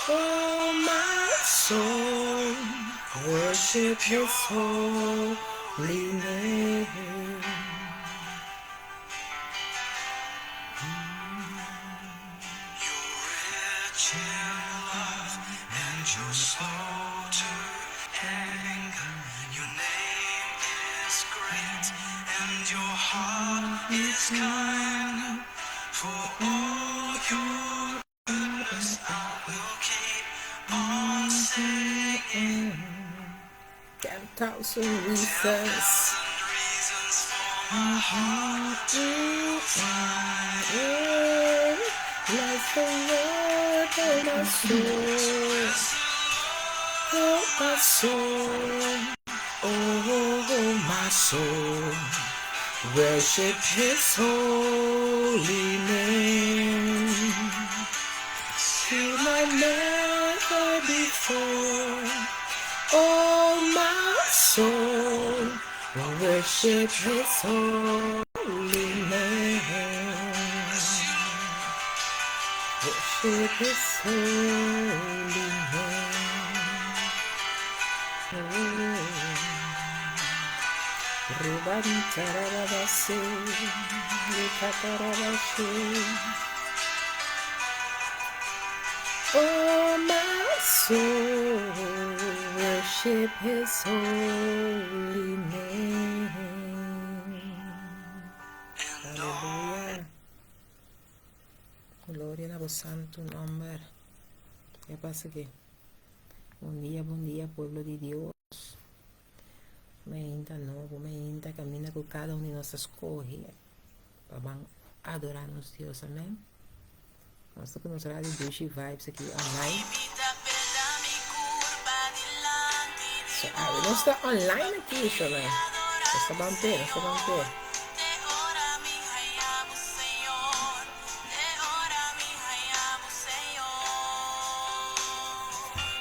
Oh my soul, worship His holy name. You're rich in love and you're slow to anger. Your name is great and your heart is kind. For all your goodness, I will keep on singing. 10,000 reasons. Reasons for my heart to find. Bless the Lord, oh my soul. Oh my soul. Oh my soul. Worship His holy name. See like never before. Oh my soul. Worship His holy name. Worship His holy name. Oh. Rubantarabase, Likatarabashe. Oh, my soul, worship His holy name. Aleluya. Gloria na bo santu nòmber. Ya pasa ku. Bon dia, bon dia, pueblo di Dios. Mainta nobo, mainta kaminda ku kada un di nos a skohe pa ban adorá nos Dios. Amèn. Nos ta ku nos Radio Dushi Vibes aki online. So, awe nos ta online aki, shona. Nos ta ban pe, nos ta ban pe.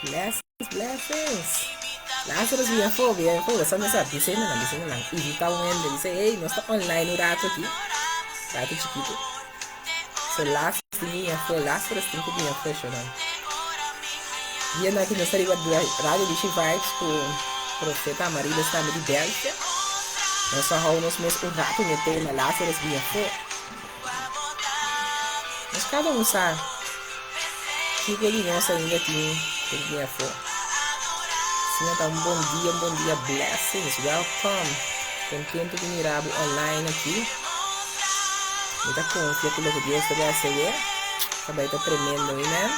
Blessings, blessings. Lazarus bia fo, bia fo. Sa mesa, bisa nan, bisa nan. Invita un hende, bisa, hey, nos ta online un rato aki. Rato chikito. So Lazarus tin bia fo, Lazarus tin ku bia fo, shona. Dia na ki nos ta riba Radio Dushi Vibes ku Profeta Amarilis tambe di Belgia. Nos a hou nos mes un rato mete na Lazarus bia fo. Nos kada un sa kiko di nos ainda tin ku bia fo. Asina ta un bon dia, un bon dia, blessings, welcome. Kontentu di mira bo online aki. Mi ta konfia ku loke Dios ta bai hasi awe ta bai ta tremendo, amen.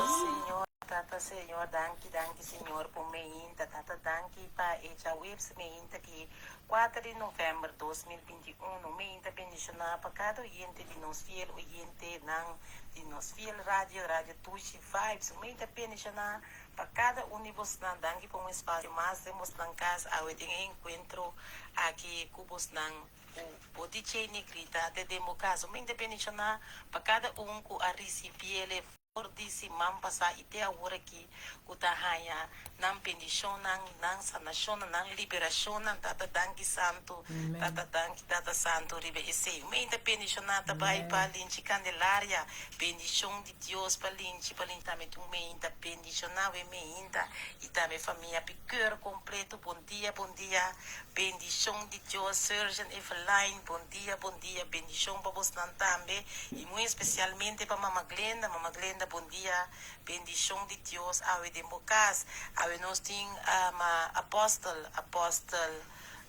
Señor, Tata Señor, danki, danki Señor por meinta, Tata danki pa e djaweps meinta ki 4 di november 2021, meinta bendiciona pa cada oyente di nos fiel oyentenan di nos fiel radio, Radio Dushi Vibes, meinta bendiciona pa cada un di bosnan, danki pa un espacio mas den bosnan cas, awe den e encuentro aki cu bosnan cu bo DJ Negrita te den bo cas, meinta bendiciona pa cada un cu a ricibiele for di siman pasá i te awor aki ku ta haña nan bendishonnan, nan sanashonnan, nan liberashonnan. Tata danki Santu, Tata danki Tata Santu riba esei. Mi ta bendishoná ta bai pa Linchi Candelaria, bendishon di Dios pa Linchi, pa Linchi tambe tin un meinta bendishoná we meinta i tambe famia Pikeur kompleto. Bon dia, bon dia, bendishon di Dios. Surgeon Eveline, bon dia, bon dia, bendishon pa bosnan tambe i muy espesialmente pa Mama Glenda. Mama Glenda, bon dia, bendishon di Dios awe den bo kas. Awe nos tin Apostel, Apostel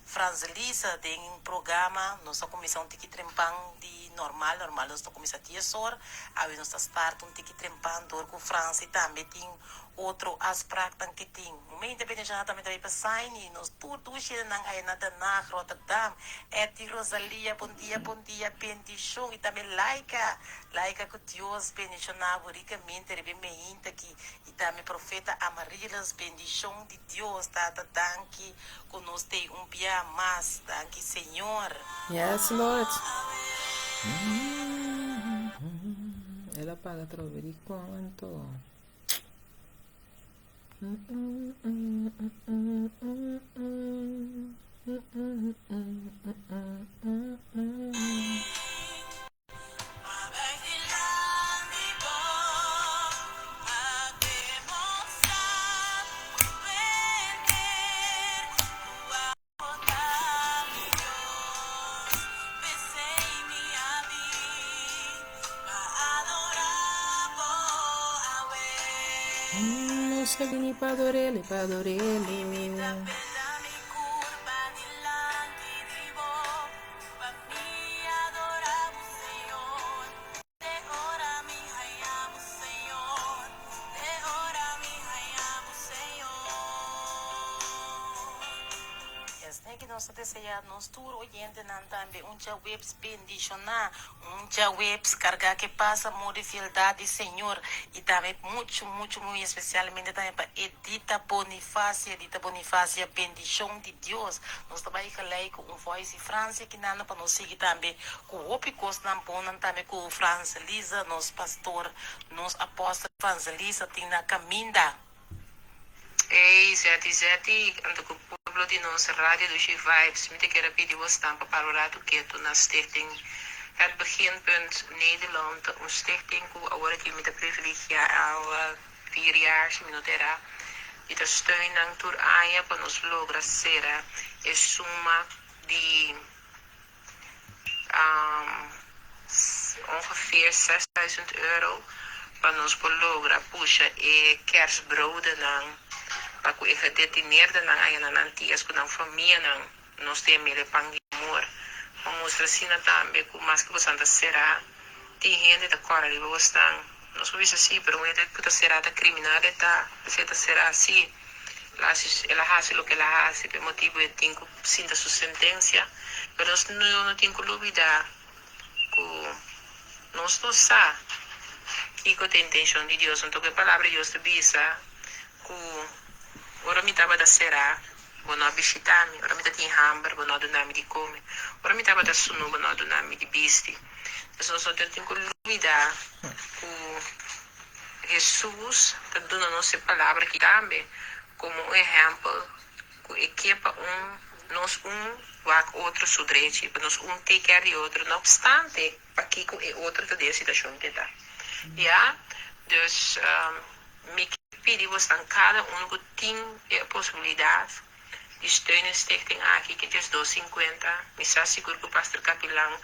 Franzelisa den programa. Nos a kuminsá un tiki trempan di normal normal nos ta kuminsá dies or, awe nos ta start un tiki trempan dor ku Franci tambe tin otro afspraaknan ke tin. Momento bendishoná tambe ta bay pa Saini, nos tur dushi hendenan aya na Den Haag, Rotterdam, Etty Rosalia bon dia bon dia bendishon y tambe Laika, Laika ku Dios bendishoná bo rikamente riba e meinta aki y tambe Profeta Amarilis bendishon di Dios tata danki ku nos tei un bia mas danki Señor. Yes Lord. El a paga atrobe di con anto. Nos a bini pa ador'El, pa ador'El. Esne ki nos ta desea nos tur oyentenan tambe un djaweps bendishoná, un djaweps kargá ke pas, amor i fieldat di Señor i tambe muchu muchu muy espesialmente tambe pa Edita Bonifacia, Edita Bonifacia bendishon di Dios. Nos ta bai gelei ku un voice di Francia kinana pa nos sigui tambe ku hopi kosnan bonnan tambe ku Frans Liza nos pastor, nos apostel Evangelista tin na kaminda. Ey, Zeti Zeti, anto ku pueblo di nos Radio Dushi Vibes, mi ta kere pidi bo stan pa para un ratu ketu na Stichting Het Beginpunt Nederland, un stichting ku awor aki mi ta privilegia al vier jaar, si mi no ta erá, i ta steun nan tur aña pa nos logra sera e suma di ongeveer 6000 euro pa nos por logra pusha e kerstbrodennan pa ku e gedetineerdenan aya na nan tias ku nan famianan nos ta yam'el e pan di amor pa mustra asina tambe ku maske bosan ta será tin hende ta kòrda riba bosnan. Nos por bisa sí, pero un hende ku ta será ta kriminal e ta, p'esei e ta será sí. El a hasi, el a hasi loke el a hasi p'e motibu e tin ku sinta su sentensia. Pero nos no no tin ku lubidá ku nos no sa kiko ta e intenshon di Dios. Anto ku e Palabra di Dios ta bisa ku ora mi tabata será, bo no a bishitá mi, ora mi ta tin hamber, bo no a duna mi di kome, ora mi tabata sunú, bo no a duna mi di bisti. Pues nos no tin ku lubidá ku Hesus ta duna nos e palabra aki tambe komo un ehèmpel ku e ke pa un nos un wak otro su drechi, pa nos un take care di otro, no opstante pakiko e otro ta den e situashon ku e ta. Ya, dus mi ke pidi bosnan kada unu ku tin e posibilidat di steun e stichting aki ke 1250, mi sa sigur ku Pastor Kapilan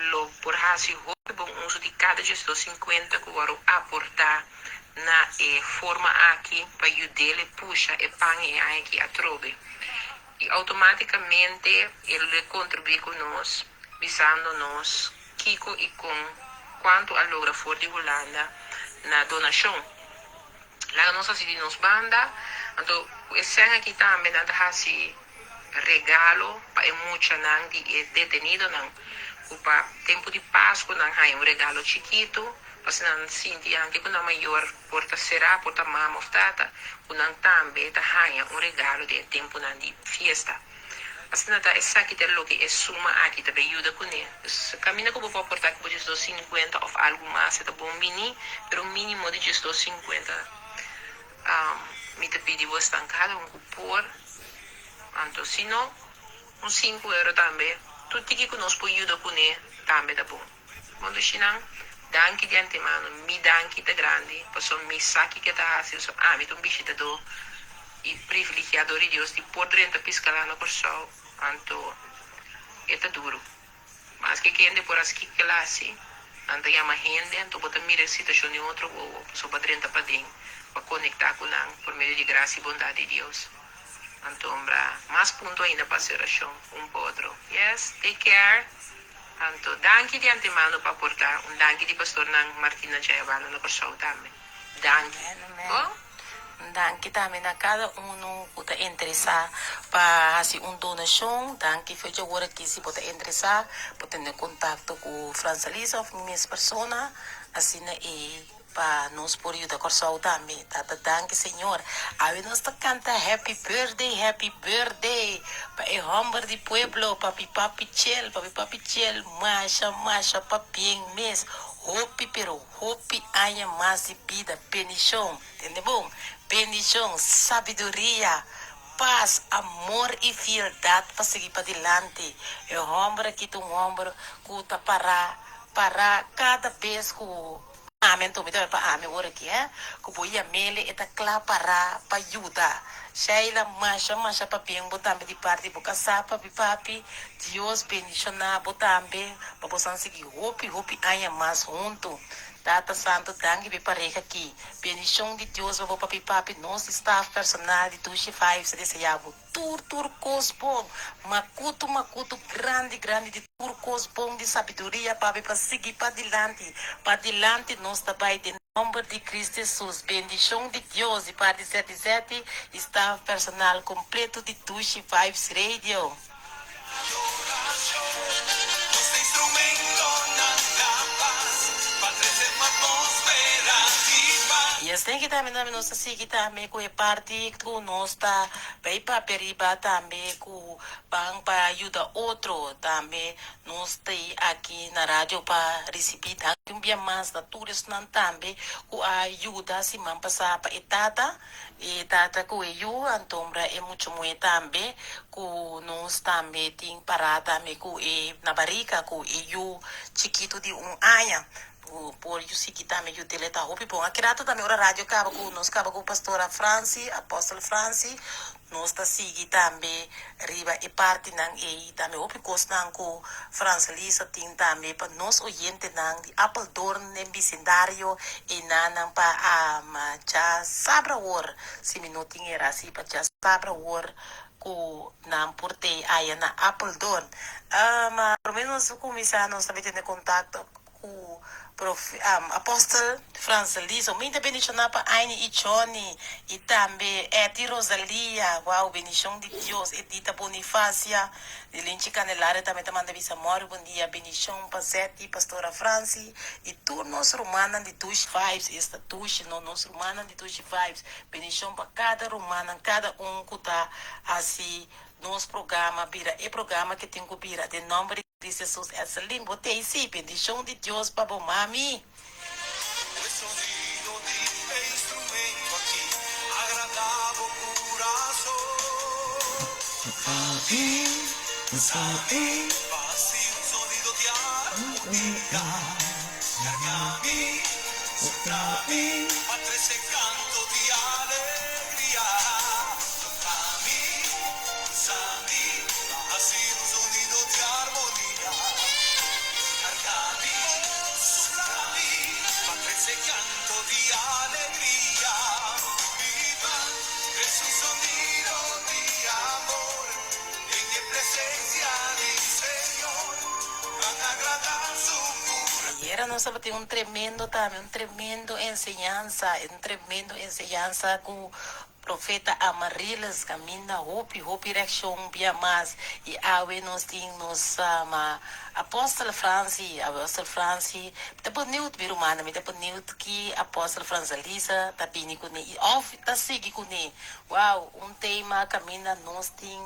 lo por hasi hopi bon uso di kada 1250 ku wòrdu aportá na e forma aki pa yud'el pusha e pan e aña aki atrobe. I outomátikamente e lo kontribuí ku nos bisando nos kiko i kon kuantu a logra for di Hulanda na donashon. Laga nos hasi di nos banda. Anto ku e sèn aki tambe nan ta hasi regalo pa e muchanan di e detenidonan ku pa tempu di Pasku nan haña un regalo chikitu pa asina nan sinti anke ku nan mayor por ta será, por ta mama òf tata, ku nan tambe ta haña un regalo den e tempunan di fiesta. Asina ta esaki ta loke e suma aki ta bay yuda kuné. Dus kaminda ku bo por aportá ku bo 1250 òf algu mas e ta bon bini, pero un mínimo di 1250 mi ta pidi bosnan kada un ku por. Anto si no, un sinku euro tambe, tur tiki ku nos por yuda kuné tambe ta bon. Bon dushinan, danki di antemano, mi danki ta grandi pasobra mi sa kiko ta hasi, pasobra ami ta un bishitadó i privilegiadó di Dios di por drenta Piscalá na Kòrsou, anto e ta duru. Maske kende por hasi kiko el hasi, nan ta yama hende, anto bo ta mira e situashon di otro wowo, pasobra bo a drenta paden pa konektá ku nan por medio di grasia i bondat di Dios. Anto, mas punto ainda pa hasi orashon un pa otro. Yes, take care. Anto danki di antemano pa aporta un danki di pastornan Martina Jayabanda na Kòrsou tambe. Danki. Amen, amen. Bon. Un danki tambe na kada unu ku ta interesá pa hasi un donashon. Danki for dje ora aki si bo ta interesá bo tene kontakto ku Fransalisa òf mi mes persona asina e Pa nos por yuda Kòrsou tambe. Tata danki Señor. Awe nos ta kanta happy birthday happy birthday pa e hòmber di pueblo papi papi Chel papi papi Chel masha masha pabien mes hopi pero hopi aña mas di bida bendishon tende bon bendishon sabiduria pas amor i fieldat pa sigui padilanti e hòmber aki ta un hòmber ku ta para para kada bes ku Ami anto mi ta bai pa ami ora ki eh ku bo yamele e ta kla pará pa yuda. Sheila masha masha pabien bo tambe di parti bo kasá papi papi Dios bendishoná bo tambe pa bosan sigui hopi hopi aña mas huntu. Tata Santo danki pa e pareha ki. Bendishon di Dios pa bo papi papi nos di staff personal di Dushi Vibes ta deseá bo. Tur tur kos bon, makutu makutu grandi grandi di tur kos bon di sabiduria pabi pa sigui padilanti, padilanti nos ta bai den nomber di Cristo Jesus. Bendishon di Dios di parti Zeti Zeti y staff personal completo di Dushi Vibes Radio. I esei ki tambe tambe nos ta sigui tambe ku e parti ku nos ta bai papia riba tambe ku ban pa yuda otro tambe nos ta aki na radio pa risibí danki un bia mas na tur esnan tambe ku a yuda siman pasá pa e tata. E tata ku e yu, antombra e mucha muhé tambe, ku nos tambe tin pará tambe ku e na barika ku e yu chikitu di un aña. Ku por yu sigui tambe yu dele ta hopi bon. Aki rato tambe ora radio kaba ku nos kaba ku pastora Franci, apostel Franci, nos ta sigui tambe riba e partinan ei tambe hopi kosnan ku Frans Lisa tin tambe pa nos oyentenan di Apeldoorn den bisindario enanan pa ama dja sabra awor si mi no tin era si pa dja sabra awor ku nan por tei aya na Apeldoorn. Ma prome nos kuminsá nos ta tene kontakto ku prof Apostel Frans Liso. Mi ta bendishoná pa Aini i Johnny i tambe Etty Rosalia. Wow bendishon di Dios. Edita Bonifacia di Linchi Candelaria tambe ta manda bisa mòri bon dia. Bendishon pa Zetty, Pastora Franci i tur nos rumannan di Dushi Vibes. Esta dushi no nos rumannan di Dushi Vibes. Bendishon pa kada rumannan kada un ku ta hasi nos programa bira e programa ke tin ku bira den nòmber di Cristo Jesus Etselin bo tei si bendicion di Dios pa bo mami. Ayera nos tabatin un tremendo tambe, un tremendo enseñansa, un tremendo enseñansa ku Profeta Amarilis caminda hopi hopi reaccion bia mas y awe nos tin nos ma Apostel Franci Apostel Franci mi ta benieuwd mi rumannan mi ta benieuwd ki Apostel Franzalisa ta bini cune y of ta sigui cune wow un tema caminda nos tin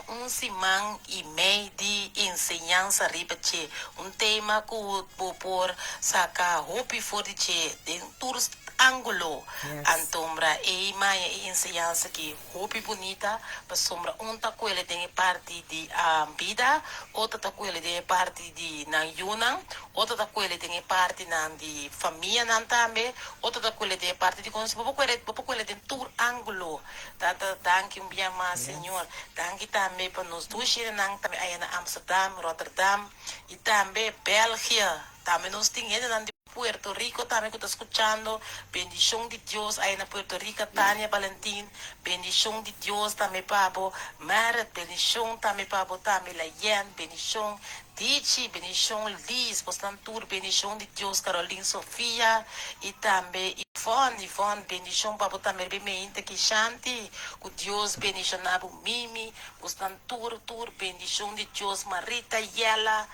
un siman y mei di enseñansa riba dje un tema cu bo por saca hopi for di dje den tur Angulo. Antombra e maya e enseñansa ki hopi bunita pasobra un ta kuele den e parti di bida, otro ta kuele den e parti di nan yunan, otro ta kuele den e partinan di famianan tambe, otro ta kuele den e parti di konosi. Bo por kuele, bo por kuele den tur angulo. Tata danki un bia mas Señor. Danki tambe pa nos dushinan tambe aya na Amsterdam, Rotterdam y tambe Belgia. Tambe nos tin hendenan di. Puerto Rico tambe ku ta skuchando. Bendishon di Dios aya na Puerto Rica, Tania Valentin, bendishon di Dios tambe pa bo. Merit, bendishon tambe pa bo tambe. Layen, bendishon. Dichi, bendishon. Liz, bosnan tur bendishon di Dios. Caroline Sofia y tambe Ivonne, Ivonne, bendishon pa bo tambe. Riba e meinta ki Shanti, ku Dios bendishoná bo. Mimi, bosnan tur, tur bendishon di Dios. Marita, Yela,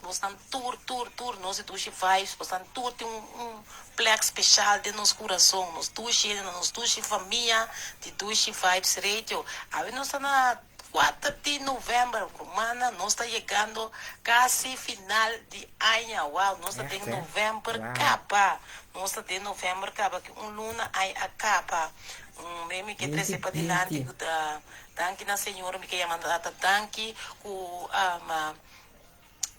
Bosnan tur, tur, tur, nos di Dushi Vibes, bosnan tur tin un, un plek special den nos curason. Nos dushi hendenan, nos dushi famia di Dushi Vibes Radio. Awe nos ta na kuater di november, rumannan, nos ta yegando casi final di aña. Wow, nos ta den Echt, hè? november Wow. caba. Nos ta den november caba, ki un luna ai a caba. Un, mi ke trece padilanti 2020. cu ta danki na Señor, mi ke yama tata danki cu,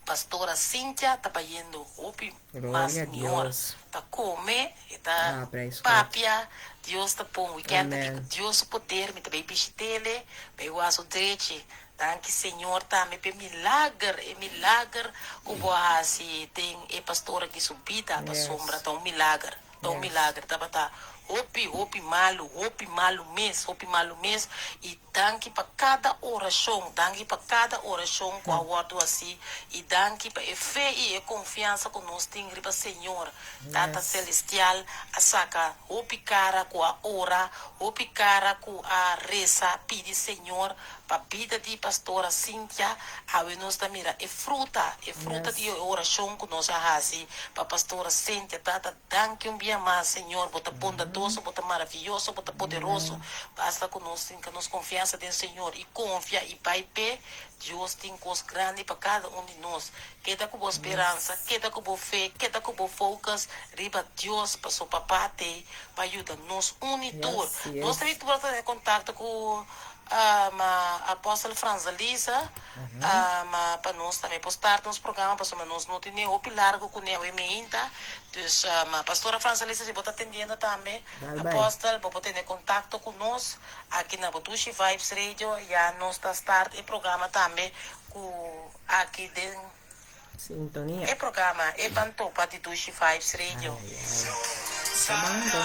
Pastora Cynthia ta bayendo hopi mas Gloria a mihor. Dios. Ta come, e ta Ah, praise God. papia, Dios ta pon weekend aki cu Amen. Dios su poder mi ta bay bishitele, bay wak su drechi. Danki Señor tambe p'e milager, e milager cu bo a haci den e pastor aki su bida, pasobra Yes. ta un milager. Ta un Yes. milager. Tabata hopi, hopi malu, hopi malu mes, hopi malu mes. I danki pa kada orashon, danki pa kada orashon ku a wòrdu hasí. I danki pa e fe i e konfiansa ku nos tin riba Señor. Tata Yes. Selestial a saka hopi kara ku a ora, hopi kara ku a resa pidi Señor pa bida di Pastora Cynthia, awe nos ta mira e fruta, e fruta di Yes. e orashon ku nos a hasi pa Pastora Cynthia. Tata, danki un bia mas, Señor. Bo ta bondadoso, Bo ta maravioso, Bo ta poderoso. Amen. Basta ku nos tinka nos konfiansa den Señor i konfia i bai p'e, Dios tin kos grandi pa kada un di nos. Keda ku bo speransa, Yes. keda ku bo fe, keda ku bo focus riba Dios, paso Papa t'ei pa yuda nos un i tur. Yes, Nos ta yes. bin tur ta den kontakto ku Ma Apostel Franzalisa, ma pa nos tambe por start nos programa pasobra nos no tene hopi largo cune awe meinta. Dus ma Pastora Franzalisa si bo ta atendiendo tambe, Dal bai. Apostel bo por tene contacto cu nos aki na Bodushi Vibes Radio. Ya nos ta start e programa tambe cu aki den Sintonia. e programa E Ban Topa di Dushi Vibes Radio. Ai ai. Ta bando.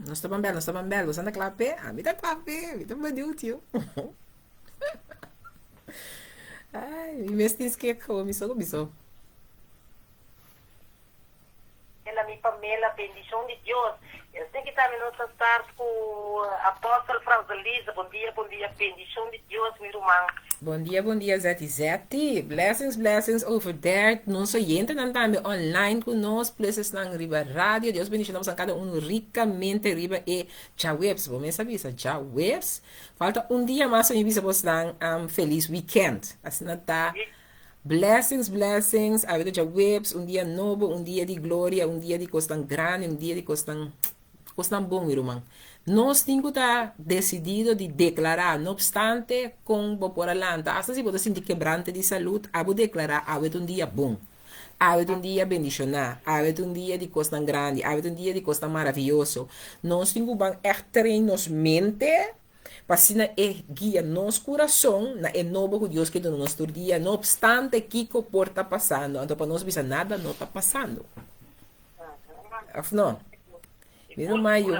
Nos ta ban bel, nos ta ban bel. Bo sa ta kla p'e? Ami ta kla p'e. Mi ta benieuwd, yo. Ai, mi mes tin skik gewoon, mi so ku mi so. Ela mi Pamela, bendicion di Dios. Esaki ki tambe nos ta start cu Apostel Franzelisa. Bon dia, bon dia, bendicion di Dios mi ruman. Bon dia, bon dia Zetty Zetty. Blessings, blessings over there. Nos oyentenan tambe online cu nos, plus esnan riba radio. Dios bendiciona boso cada uno ricamente riba e djaweps. Bo mes a bisa djaweps. Falta un dia mas pa mi bisa bosnan feliz weekend. Asina ta. Blessings, blessings. Awe ta djaweps, un dia nobo, un dia di gloria, un dia di kosnan grandi, un dia di kosnan, kosnan bon, mi ruman. Nos tin ku ta desidido di deklará, no opstante kon bo por a lanta, asta si bo ta sinti kebrante di salud, abo deklará, awe ta un dia bon. Awe ta un dia bendishoná. Awe ta un dia di kosnan grandi. Awe ta un dia di kosnan maravioso. Nos tin ku ban ègt train nos mente pa asina e guia nos kurason na e nobo ku Dios ke duna nos tur dia, no opstante kiko por ta pasando. Anto pa nos bisa nada no ta pasando. Òf no? Mi ruman yu,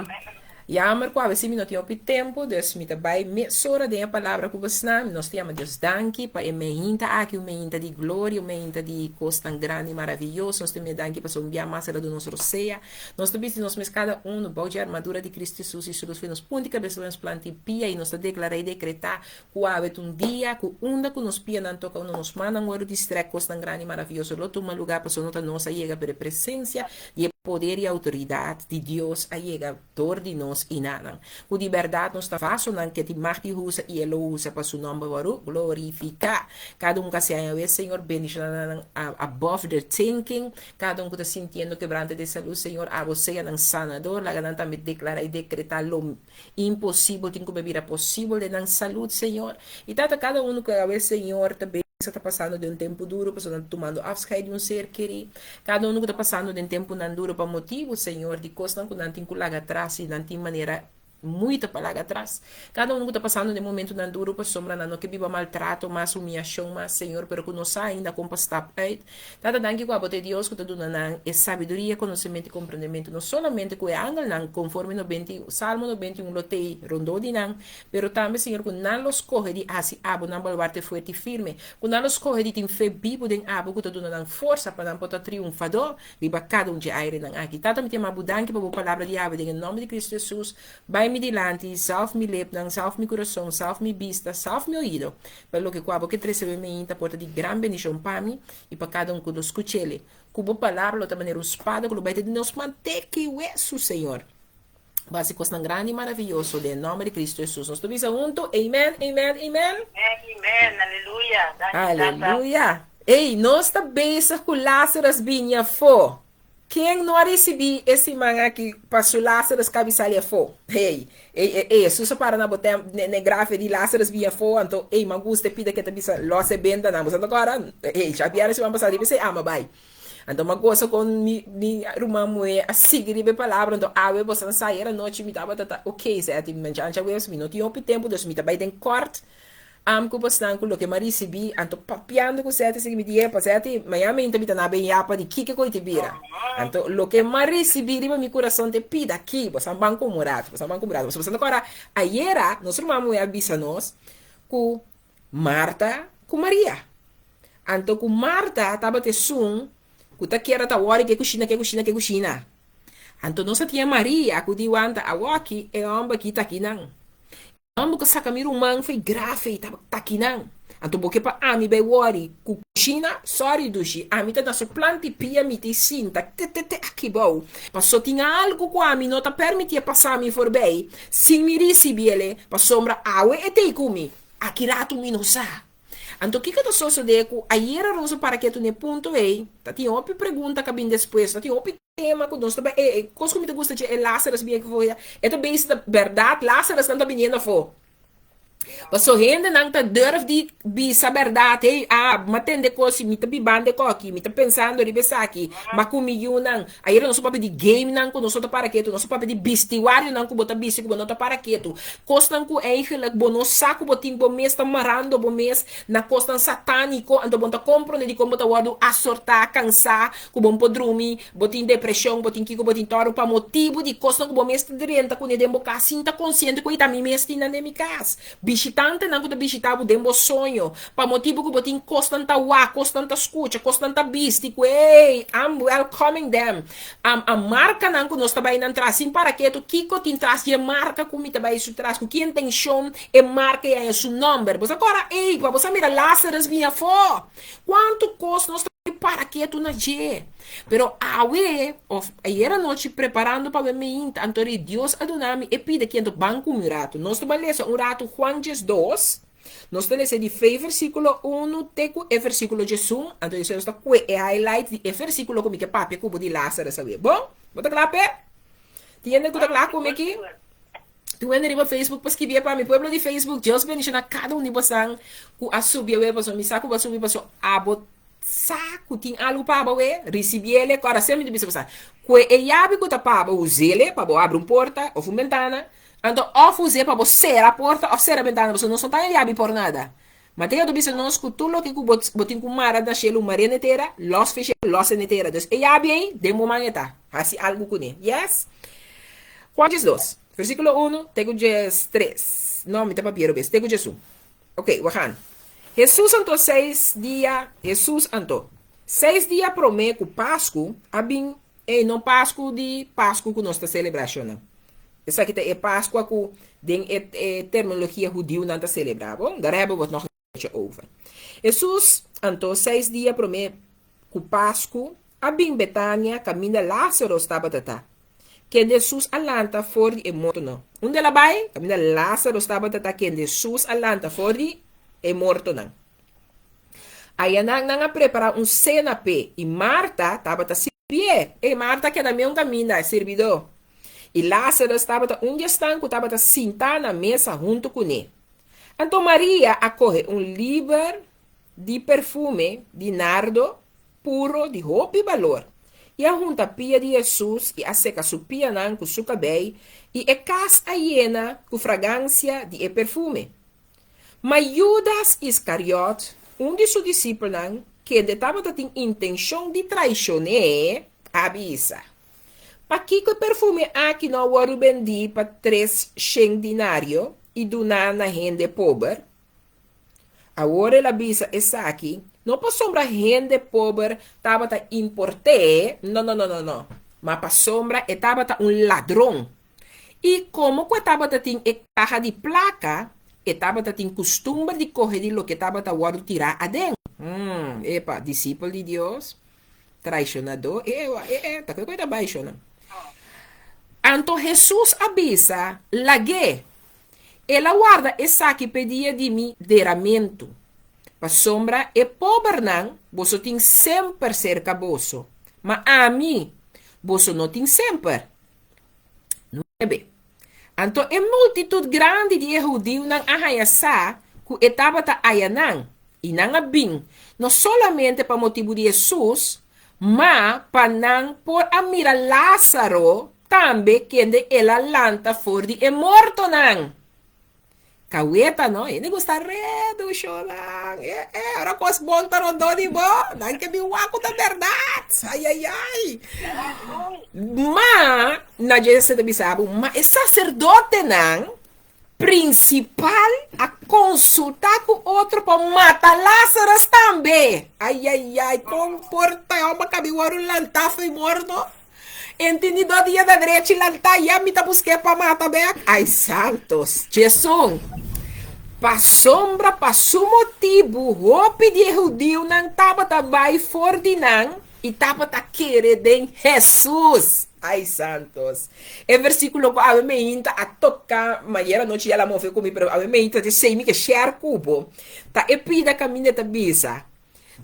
jammer ku awe si mi no tin hopi tempu, dus mi ta bai mesora den e palabra ku bosnan. Nos ta yama Dios danki pa e meinta aki, un meinta di gloria, un meinta di kosnan grandi i maravioso. Nos ta yama danki pasobra un bia mas el a duna nos rosea. Nos ta bisti nos mes kada unu bou dje armadura di Kristu Hesus i su lus for nos punti kabes lo nos planti pia i nos ta deklará i dekretá ku awe ta un dia ku unda ku nos pianan toka unda nos mannan wòrdu di strèk kosnan grandi i maravioso lo tuma lugá pasobra no ta nos a yega pero e presensia di e poder i outoridat di Dios a yega dor di nos i na nan, ku di bèrdat nos ta vasonan ke tin mag di usa i e lo usa pa su nòmber wòrdu glorifiká. Kada un ku a siña Yahweh, Señor, bendishoná nan above their thinking. Kada un ku ta sintiendo kebrante de salú, Señor, abo sea nan sanador. Laga nan tambe deklará i dekretá lo imposibel tin ku bira posibel den nan salud, Señor. I Tata, kada un ku Yahweh, Señor, ta. sa ta pasando den un tempu duru pasobra nan ta tumando afscheid di un ser kerí. Kada unu ku ta pasando den tempunan duru pa motibu, Señor, di kosnan ku nan tin ku laga atras i nan tin manera muita pa laga atras. Kada unu ku ta pasando den momentunan duru pasobra nan no ke biba maltrato mas, humiashon mas, Señor, pero ku no sa ainda kon pa stap uit. Tata, danki ku abo ta e Dios ku ta duna nan e sabiduria, konosementu i komprendementu, no solamente ku e angelnan konforme nobenta i Salmo 91 lo tei rondó di nan, pero tambe, Señor, ku nan lo skohe di hasi abo nan baluarte fuerte i firme, ku nan lo skohe di tin fe bibu den abo ku ta duna nan forsa pa nan por ta triunfadó riba kada un dje airenan aki. Tata, mi ta yama bo danki pa bo palabra di awe den e nòmber di Kristu Hesus. Bai mi dilanti, zalf mi lepnan, zalf mi kurason, zalf mi bista, zalf mi oido, pa loke ku abo ke trese awe meinta por ta di gran bendishon pa mi i pa kada un ku lo skuch'ele. Ku bo palabra lo ta manera un spada ku lo bai te di nos man te ki wesu, Señor. Bo hasi kosnan grandi i maravioso den e nòmber di Kristu Hesus. Nos tur bisa huntu, Amen, amen, amen. Amen, aleluya. Danki, Tata. Aleluya. Ey, nos ta bezig ku Lazarus bini afó. Ken no a risibí e siman aki pa su Lazarus kabi sali afó? Hey, ey, ey, ey, Hesus a para na bo tem, ne, ne graf di Lazarus bini afó, anto, ey, m'a gusta e pida ke ta bisa, lòs e bendanan. Bo sa ta kòrda? Ey, djabièrnè siman pasá riba esei ama bai. Anto m'a gosa kon mi, mi ruman muhé a sigui riba e palabra, anto awe bo sa sa ayer anochi mi tabata ta, ok, sèti, mi mancha webs, mi no tin hopi tempu, dus mi ta bai den kòrt. Am ku bosnan ku loke m'a risibí, anto papiando ku Seti sigui mi di epa, Seti, mañana meinta mi ta na ben yapa di kiko ku te bira. Anto loke m'a risibí riba mi kurason te pida aki, bosan ban ku un ratu, bosan ban ku un ratu. Pasobra bosan ta kòrda, ayera nos ruman muhé a bisa nos ku Marta ku Maria. Anto ku Marta tabata esun ku ta kier a ta wòri ke kushina, ke kushina, ke kushina. Anto nos a tin e Maria ku di wanta awoki e hòmber aki ta akinan. Amo ka saka mi ruman fei grafe i tabata takinan. Anto bo ke pa ami bai wòri ku kushina? Sòri dushi, ami ta na su planti pia mi ta i sinta te te te aki bou. Paso tin algu ku ami no ta permitié pasa mi forbei sin mi risibiele, pasobra awe e tei ku mi, aki ratu mi no sa. Anto kiko ta sosodé ku ayera Rosa para ketu n'e punto ei? Ta tin hopi pregunta ka bin despues, ta tin hopi tema ku nos ta bai e e kos ku mi ta gusta dje e Lazarus bien afó ya e ta bisa ta bèrdat Lazarus nan ta biniendo afó paso hendenan ta durf di bisa bèrdat hey a mi a tende kos mi ta bibando e koki mi ta pensando riba esaki ma ku mi yunan ayera nos a papia di game nan ku nos no ta para ketu nos a papia di bistiwarionan ku bo ta bisti ku bo no ta para ketu kosnan ku eigenlijk bo no sa ku bo tin bo mes ta marando bo mes na kosnan satániko anto bo no ta komprende dikon bo ta wòrdu asortá kansá ku bo por drumi, bo tin depreshon, bo tin kiko, bo tin tòru pa motibu di kosnan ku bo mes ta drenta kuné den bo kas sin ta konsiente ku ei ta mi mes tin nan den mi kas. Bishitantenan ku ta bishitá bo den bo soño pa motibu ku bo tin kosnan ta wak, kosnan ta skucha, kosnan ta bisti ku ei, I'm welcoming them. Am a markanan ku nos ta bai nan tras sin para ketu kiko tin tras di e marka ku mi ta bai su tras, ku ki intenshon e marka ei a haña su nòmber. Bo sa kòrda ei, pa bo sa mira Lazarus bini afó. Kuantu kos nos ta para ketu na dje. Pero awe, of ayer anochi preparando pa awe meinta, anto ri Dios a duna mi e pida ki anto ban ku mi un ratu. Nos ta ban lesa un ratu Juan 12, nos ta lesa di fe versíkulo unu te ku e versíkulo diesun, anto esei nos ta kue e highlight di e versíkulo ku mi ke papia ku bo di Lazarus awe. Bon? Bo ta kla p'e? Tin hende ku ta kla ku mi aki? Tin wende riba Facebook pa skibie pa mi. Pueblo di Facebook, Dios bendiciona cada un di bosan cu a subi awe pasobra mi sa cu bo a subi pasobra abo sa cu tin algo pa abo awe, ricibiele. Cu ora semper mi ta bisa bosan, cu e yabi cu ta pa abo usele pa bo abri un porta of un bentana, anto of use pa bo cera porta of cera bentana pasobra nos no ta yabi por nada. Mateo ta bisa nos cu tur loke cu bo bo tin cu mara na shelu mar'é na e tera, los fe shelu, los e na e tera. Dus e yabi ei den bo man e ta. Haci algo cune. Yes? Juan 12, versíkulo unu te ku 13. No, mi ta papia robes. Te ku 11. Ok, we gaan. Hesus anto seis dia, Hesus anto, seis dia promé ku Pasku a bin, ei, no Pasku di Pasku ku nos ta selebrá shonnan. Esaki ta e Paskua ku den e e terminologia hudiu nan ta selebrá. Bon, daar hebben we het nog een keertje over. Hesus anto seis dia promé ku Pasku a bin Betania kaminda Lázaros tabata ta. Kende Hesus a lanta for di e mortonan. Unda el a bai? Kaminda Lázaro tabata ta kende Hesus a lanta for di e mortonan. Ayanan nan a prepará un sena p'e, i Marta tabata sirbié. Ei, Marta a keda meun kaminda, e sirbidó. I Lázaro tabata un di esnan ku tabata sintá na mesa huntu kuné. Anto Maria a kohe un liber. di perfume di nardo puro di hopi balor, i a hunta pia di Hesus i a seka su pianan ku su kabei, i e kas a yena ku fragansia di e perfume. Ma Judas Iskariot, un di su disipelnan, kende tabata tin intenshon di traishon'é, a bisa, Pakiko e perfume aki no a wòrdu bendí pa 300 dinario i duná na hende pober? Awor el a bisa esaki no pasobra hende pober tabata import'é, no, no, no, no, no, ma pasobra e tabata un ladron. I komo ku e tabata tin e kaha di plaka, e tabata tin kustumber di kohe di loke tabata wòrdu tirá aden. Hmm, epa, disipel di Dios, traishonadó, ewa, e, e, ta koe koe ta bai shona. Anto Hesus a bisa, Lag'é! El a warda esaki p'e dia di mi deramentu. Pasobra e pobernan boso tin semper serka boso, ma ami boso no tin semper. 9. Anto e multitut grandi di e hudiunan a haña sa ku e tabata ayanan, i nan a bin, no solamente pa motibu di Hesus, ma pa nan por a mira Lázaro tambe kende el a lanta for di e mortonan. Kaweta no, hende gusta redu shonan. E e, ora kos bon ta rondó di bo, nan ke bin wak ku ta bèrdat. Ai ai ai. Ma, na dje se ta bisa bo, ma e saserdotenan prinsipal a konsultá ku otro pa mata Lázarus tambe. Ai ai ai, kon por ta hòmber kabi wòrdu lantá fo'i morto? Entendidó dia da drechi lantá ya mi ta busk'é pa mata bèk. Ai santos! Djesun, pasobra pa su motibu hopi di e hudiunan tabata bai for di nan i tabata kere den Hesus. Ai santos! E versíkulo ku awe meinta a toka, mayera anochi ya la move ku mi, pero awe meinta ta esei mi ke share ku bo, ta e pida kaminda e ta bisa,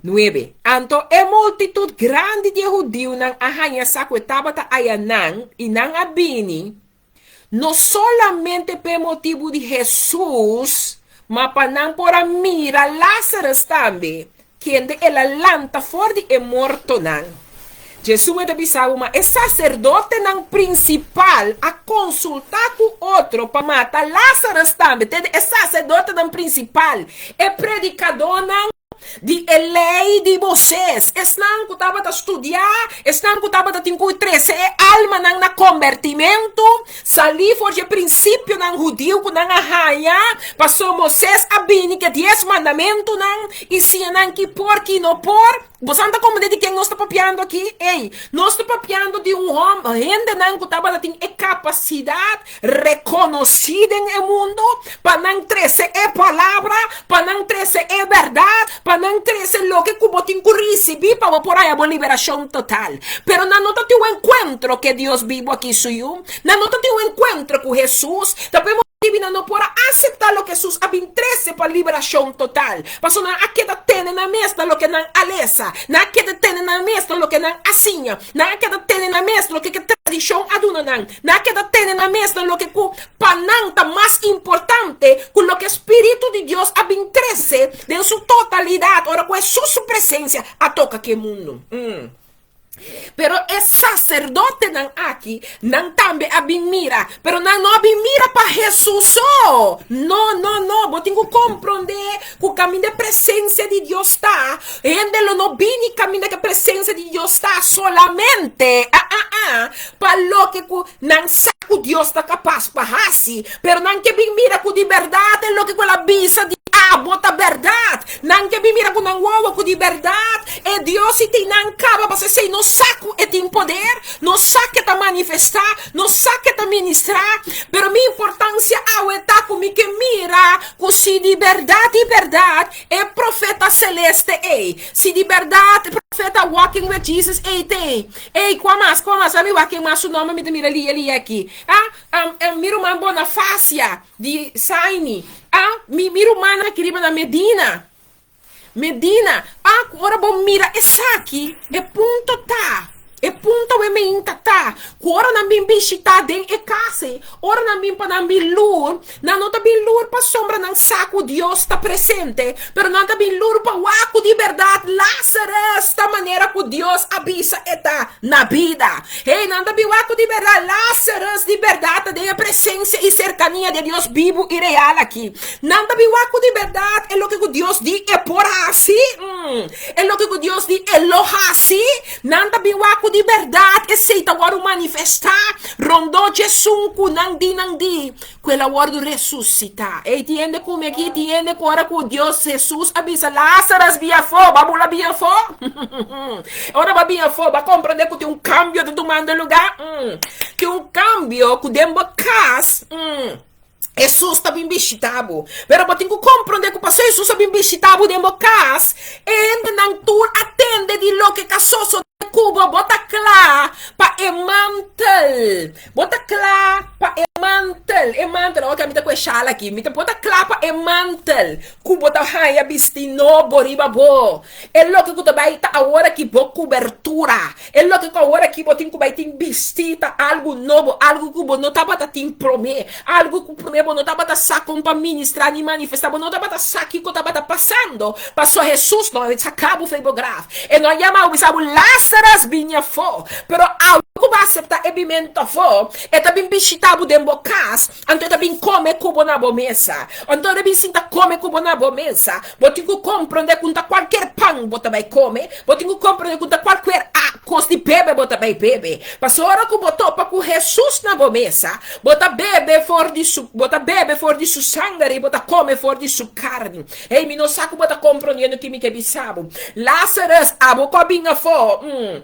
9. Anto e multitut grandi di e hudiunan a haña sa ku e tabata ayanan, i nan a bini, no solamente p'e motibu di Hesus, ma pa nan por a mira Lázarus tambe, kende el a lanta for di e mortonan. Jesús ta bisa bo, ma e saserdotenan prinsipal a konsultá ku otro pa mata Lázarus tambe. Tende, e saserdotenan prinsipal, e predikadónan di e lei di Moisés, esnan ku tabata studiá, esnan ku tabata tin ku trese e almanan na kombertimentu, salí for di e prinsipionan hudiu ku nan a haña, pasobra Moisés a bini ku e dies mandamentunan i siña nan ki por, ki no por. Bosan ta komprendé di ken nos ta papiando aki? Ey, nos ta papiando di un hòmber, hendenan ku tabata tin e kapasidat rekonosí den e mundu pa nan trese e palabra, pa nan trese e bèrdat, pa nan trese loke ku bo tin ku risibí pa bo por haña bo liberashon total. Pero nan no ta tin un enkuentro ku e Dios bibu aki su Yu. Nan no ta tin un enkuentro ku Hesus. Ta p'e motibu nan no por a aseptá loke Hesus a bin trese pa liberashon total. Pasobra nan a keda tene nan mes na loke nan a lesa. Nan a keda tene nan mes na loke nan a siña. Nan a keda tene nan mes loke ku tradishon a duna nan. Nan a keda tene nan mes na loke ku pa nan ta mas importante ku loke spiritu di Dios a bin trese den su totalidat ora ku Hesus su presensia a toka ki e mundu. Pero e saserdotenan aki, nan tambe a bin mira, pero nan no a bin mira pa Hesus so. No, no, no, bo tin ku komprondé ku kaminda e presensia di Dios ta, hende lo no bini kaminda ku e presensia di Dios ta solamente, ah, ah, ah, pa loke ku nan sa ku Dios ta kapas pa hasi, pero nan ke bin mira ku di bèrdat e loke ku el a bisa di abo ta bèrdat. Nan ke bin mira ku nan wowo ku di bèrdat e Dios si tin nan kaba, pasobra esei no sa ku e tin poder, no sa ke ta manifestá, no sa ke ta ministrá. Pero mi importansia awe ta ku mi ke mira ku si di bèrdat di bèrdat e profeta seleste ei, si di bèrdat e profeta Walking with Jesus ei t'ei, Ey, kua mas, kua mas? Ami wak ken mas su nomber, mi ta mira lia lia aki. Ah, um, um, mi ruman Bonafacia di Saini. Ah, mi, mi rumannan aki riba na Medina. Medina. Ah, ku ora bo mira esaki, e punto ta. E punto awe meinta ta ku ora nan bin bishitá den e kas ei, ora nan bin pa nan bin lur, nan no ta bin lur pasobra nan sa ku Dios ta presente, pero nan ta bin lur pa wak ku di bèrdat Lázarus ta manera ku Dios a bisa e ta na bida. Hey, nan ta bin wak ku di bèrdat Lázarus di bèrdat ta den e presensia i serkania di e Dios bibu i real aki. Nan ta bin wak ku di bèrdat e loke ku Dios di e por hasi. E loke ku Dios di e lo hasi, nan ta bin wak ku di bèrdat esei ta wòrdu manifestá rondó djesun ku nan di nan di ku el a wòrdu resusitá. Ey, tin hende ku mi aki? Tin hende ku ora ku Dios Hesus a bisa Lázarus bin afó, bo a bula bin afó? Ora bo a bin afó, bo a komprendé ku tin un kambio ta tumando lugá? Tin un kambio ku den bo kas. Hesus ta bin bishita bo. Pero bo tin ku komprondé ku pasobra Hesus a bin bishita bo den bo kas, e hendenan tur a tende di loke ka sosodé ku bo. Bo ta kla pa e mantel. Bo ta kla pa e mantel. E mantel, oke, mi ta ku e shal aki. Mi ta, bo ta kla pa e mantel ku bo ta haña bisti nobo riba bo. E loke ku ta bai ta awor aki bo kubertura. E loke ku awor aki bo tin ku bai tin bisti ta algu nobo, algu ku bo no tabata tin promé, algu ku promé bo no tabata sa kon pa ministrá ni manifestá, bo no tabata sa kiko tabata pasando, pasobra Hesus no a saka bo for di bo graf, e no a yama bo bisa bo, Lázarus, bini afó. Pero awe ku bo a aseptá e bimentu afó, e ta bin bishitá bo den bo kas, anto e ta bin kome ku bo na bo mesa. Anto e ta bin sinta kome ku bo na bo mesa. Bo tin ku komprondé ku no ta kualker pan bo ta bai kome, Bo tin ku komprendé ku ta kualkuer a kos di bebe bo ta bai bebe. Pasobra ora ku bo topa ku Hesus na bo mesa, bo ta bebe for di su, bo ta bebe for di su sanger i bo ta kome for di su karni. Hey, mi no sa ku bo ta komprondiendo ki mi ke bisa bo. Lazarus, abo ku a bin afó, mm,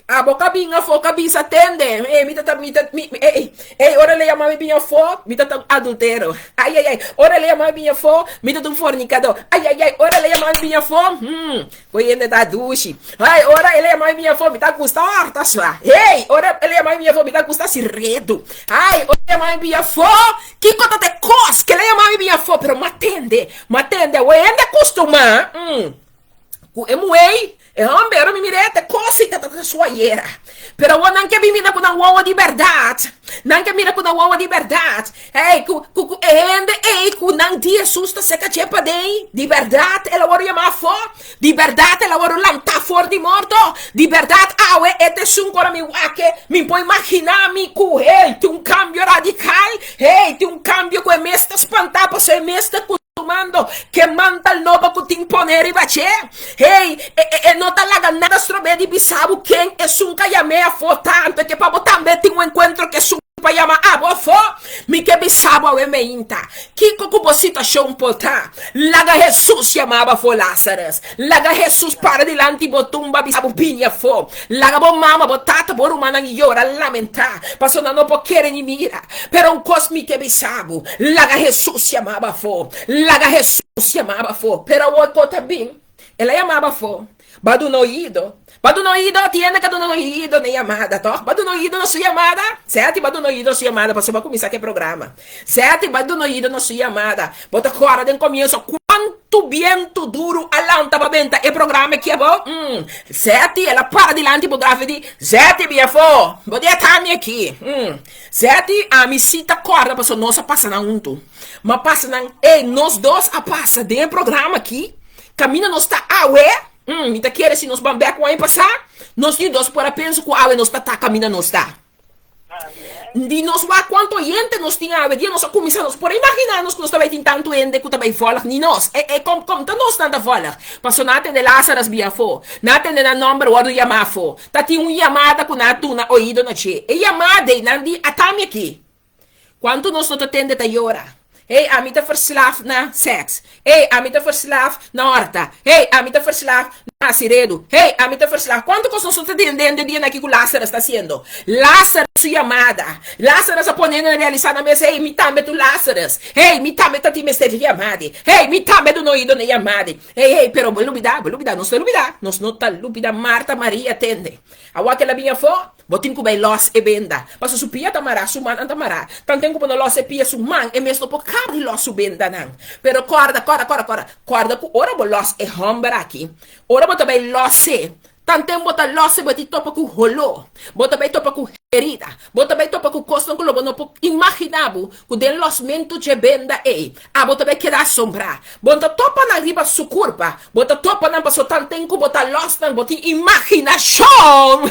abo ku a bin afó ku a bisa, Tende, hey, mi ta ta, mi ta, mi, hey, hey, ora el a yama mi bin afó, mi ta ta un adultero. Ai, ai, ai, ora el a yama mi bin afó, mi ta ta un fornikadó. Ai, ai, ai, ora el a yama mi bin afó, mm, Koe hende ta dushi. Hey, ora el a yama mi afó, mi ta gusta horta swa. Hey, ora el a yama mi afó, mi ta gusta hasi redu. Ay, ora el a yama mi afó, kiko ta te kos ke el a yama mi afó? Pero m'atende, m'atende, awor hende a kustumá, mm, ku e muhé, e hòmber, ora mi mir'é, te kos ei ta ta su ayera. Pero awor nan ke bin mira ku nan wowo di bèrdat, nan ke mira ku nan wowo di bèrdat. Hey, ku, ku, ku e hende ei ku nan di Hesus ta seka dje paden, di bèrdat el a wòrdu yamá afó? Di bèrdat el a wòrdu lantá for di morto? Di bèrdat awe e ta esun ku ora mi wak e, mi por imaginá mi ku, hey, tin un kambio radikal? Hey, tin un kambio ku e mes ta spantá pasobra e mes ta kustumando ke mantal nobo ku tin poné riba dje? Hey, e, e, e no ta laga nada strob'é di bisa bo ken esun ka yam'é afó tantu, e ke pa bo tambe tin un enkuentro ku esun pa yama abo afó. Mi ke bisa bo awe meinta, kiko ku bo situashon por ta, laga Hesus yama bo afó, Lázarus. Laga Hesus para dilanti bo tumba bisa bo bini afó. Laga bo mama, bo tata, bo rumannan yora, lamentá, pasobra nan no por kere ni mira. Pero un kos mi ke bisa bo, laga Hesus yama bo afó. Laga Hesus yama bo afó. Pero awor ko ta bin? El a yama bo afó. Bo a duna oido. Bo a duna oido? Tin hende ku a duna oido na e yamada, tòg? Bo a duna oido na su yamada? Sèti bo a duna oido na su yamada pasobra bo a kuminsá ku e programa. Sèti bo a duna oido na su yamada. Bo ta kòrda den komienso kuantu bientu duru a lanta pa benta e programa aki abou? Mm. Sèti el a para dilanti bo graf e di, Sèti bin afó, bo di ata mi aki. Mm. Sèti, ami si ta kòrda pasobra nos a pasa nan huntu. Ma pasa nan, ey, nos dos a pasa den e programa aki, kaminda nos ta awe, mm, mi ta kere si nos ban bek un aña pasá, nos ni dos por a pensa ku awe nos ta ta kaminda nos ta. Di nos wak kuantu oyente nos tin awe dia nos a kuminsá, nos por a imaginá nos ku nos ta bai tin tantu hende ku ta bai vòlg ni nos. E, e, kom, kom ta nos nan ta vòlg? Pasobra nan a tende Lázarus bia afó, nan a tende nan nòmber wòrdu yamá afó. Ta tin un yamada ku nan a duna oido na dje. E yamada ei, nan di, Ata mi aki. Kuantu nos no ta tende ta yora. Hey, ami ta verslaaf na seks. Hey, ami ta verslaaf na horta. Hey, ami ta verslaaf na hasi redu. Hey, ami ta verslaaf. Kuantu kos nos no ta tende den dia aki ku Lázarus ta hasiendo? Lázarus su yamada. Lázarus a pone na realisá na mes, hey, mi tambe tu Lázarus. Hey, mi tambe ta tin mester di yamada. Hey, mi tambe duna oido na e yamada. Hey, hey, pero bo lubidá, bo lubidá, nos ta lubidá. Nos no ta lubidá Marta, Maria tende. Awor ke el a bin afó. Bo tin ku bai lòs e benda. Pasobra su pia ta mará, su mannan ta mará. Tanten ku bo no lòs e pia, su man, e mes no por kaba di lòs su bendanan. Pero kòrda, kòrda, kòrda, kòrda, kòrda ku ora bo lòs e hòmber aki, ora bo ta bai lòs e, Tanten bo ta lòs e bo ti topa ku holó, bo ta bai topa ku herida, bo ta bai topa ku kosnan ku lo bo no por imaginá bo ku den lòsmentu dje benda ei abo ta bai keda asombrá. Bo no ta topa nan riba su kurpa, bo ta topa nan pasobra tanten ku bo ta lòs nan bo tin imaginashon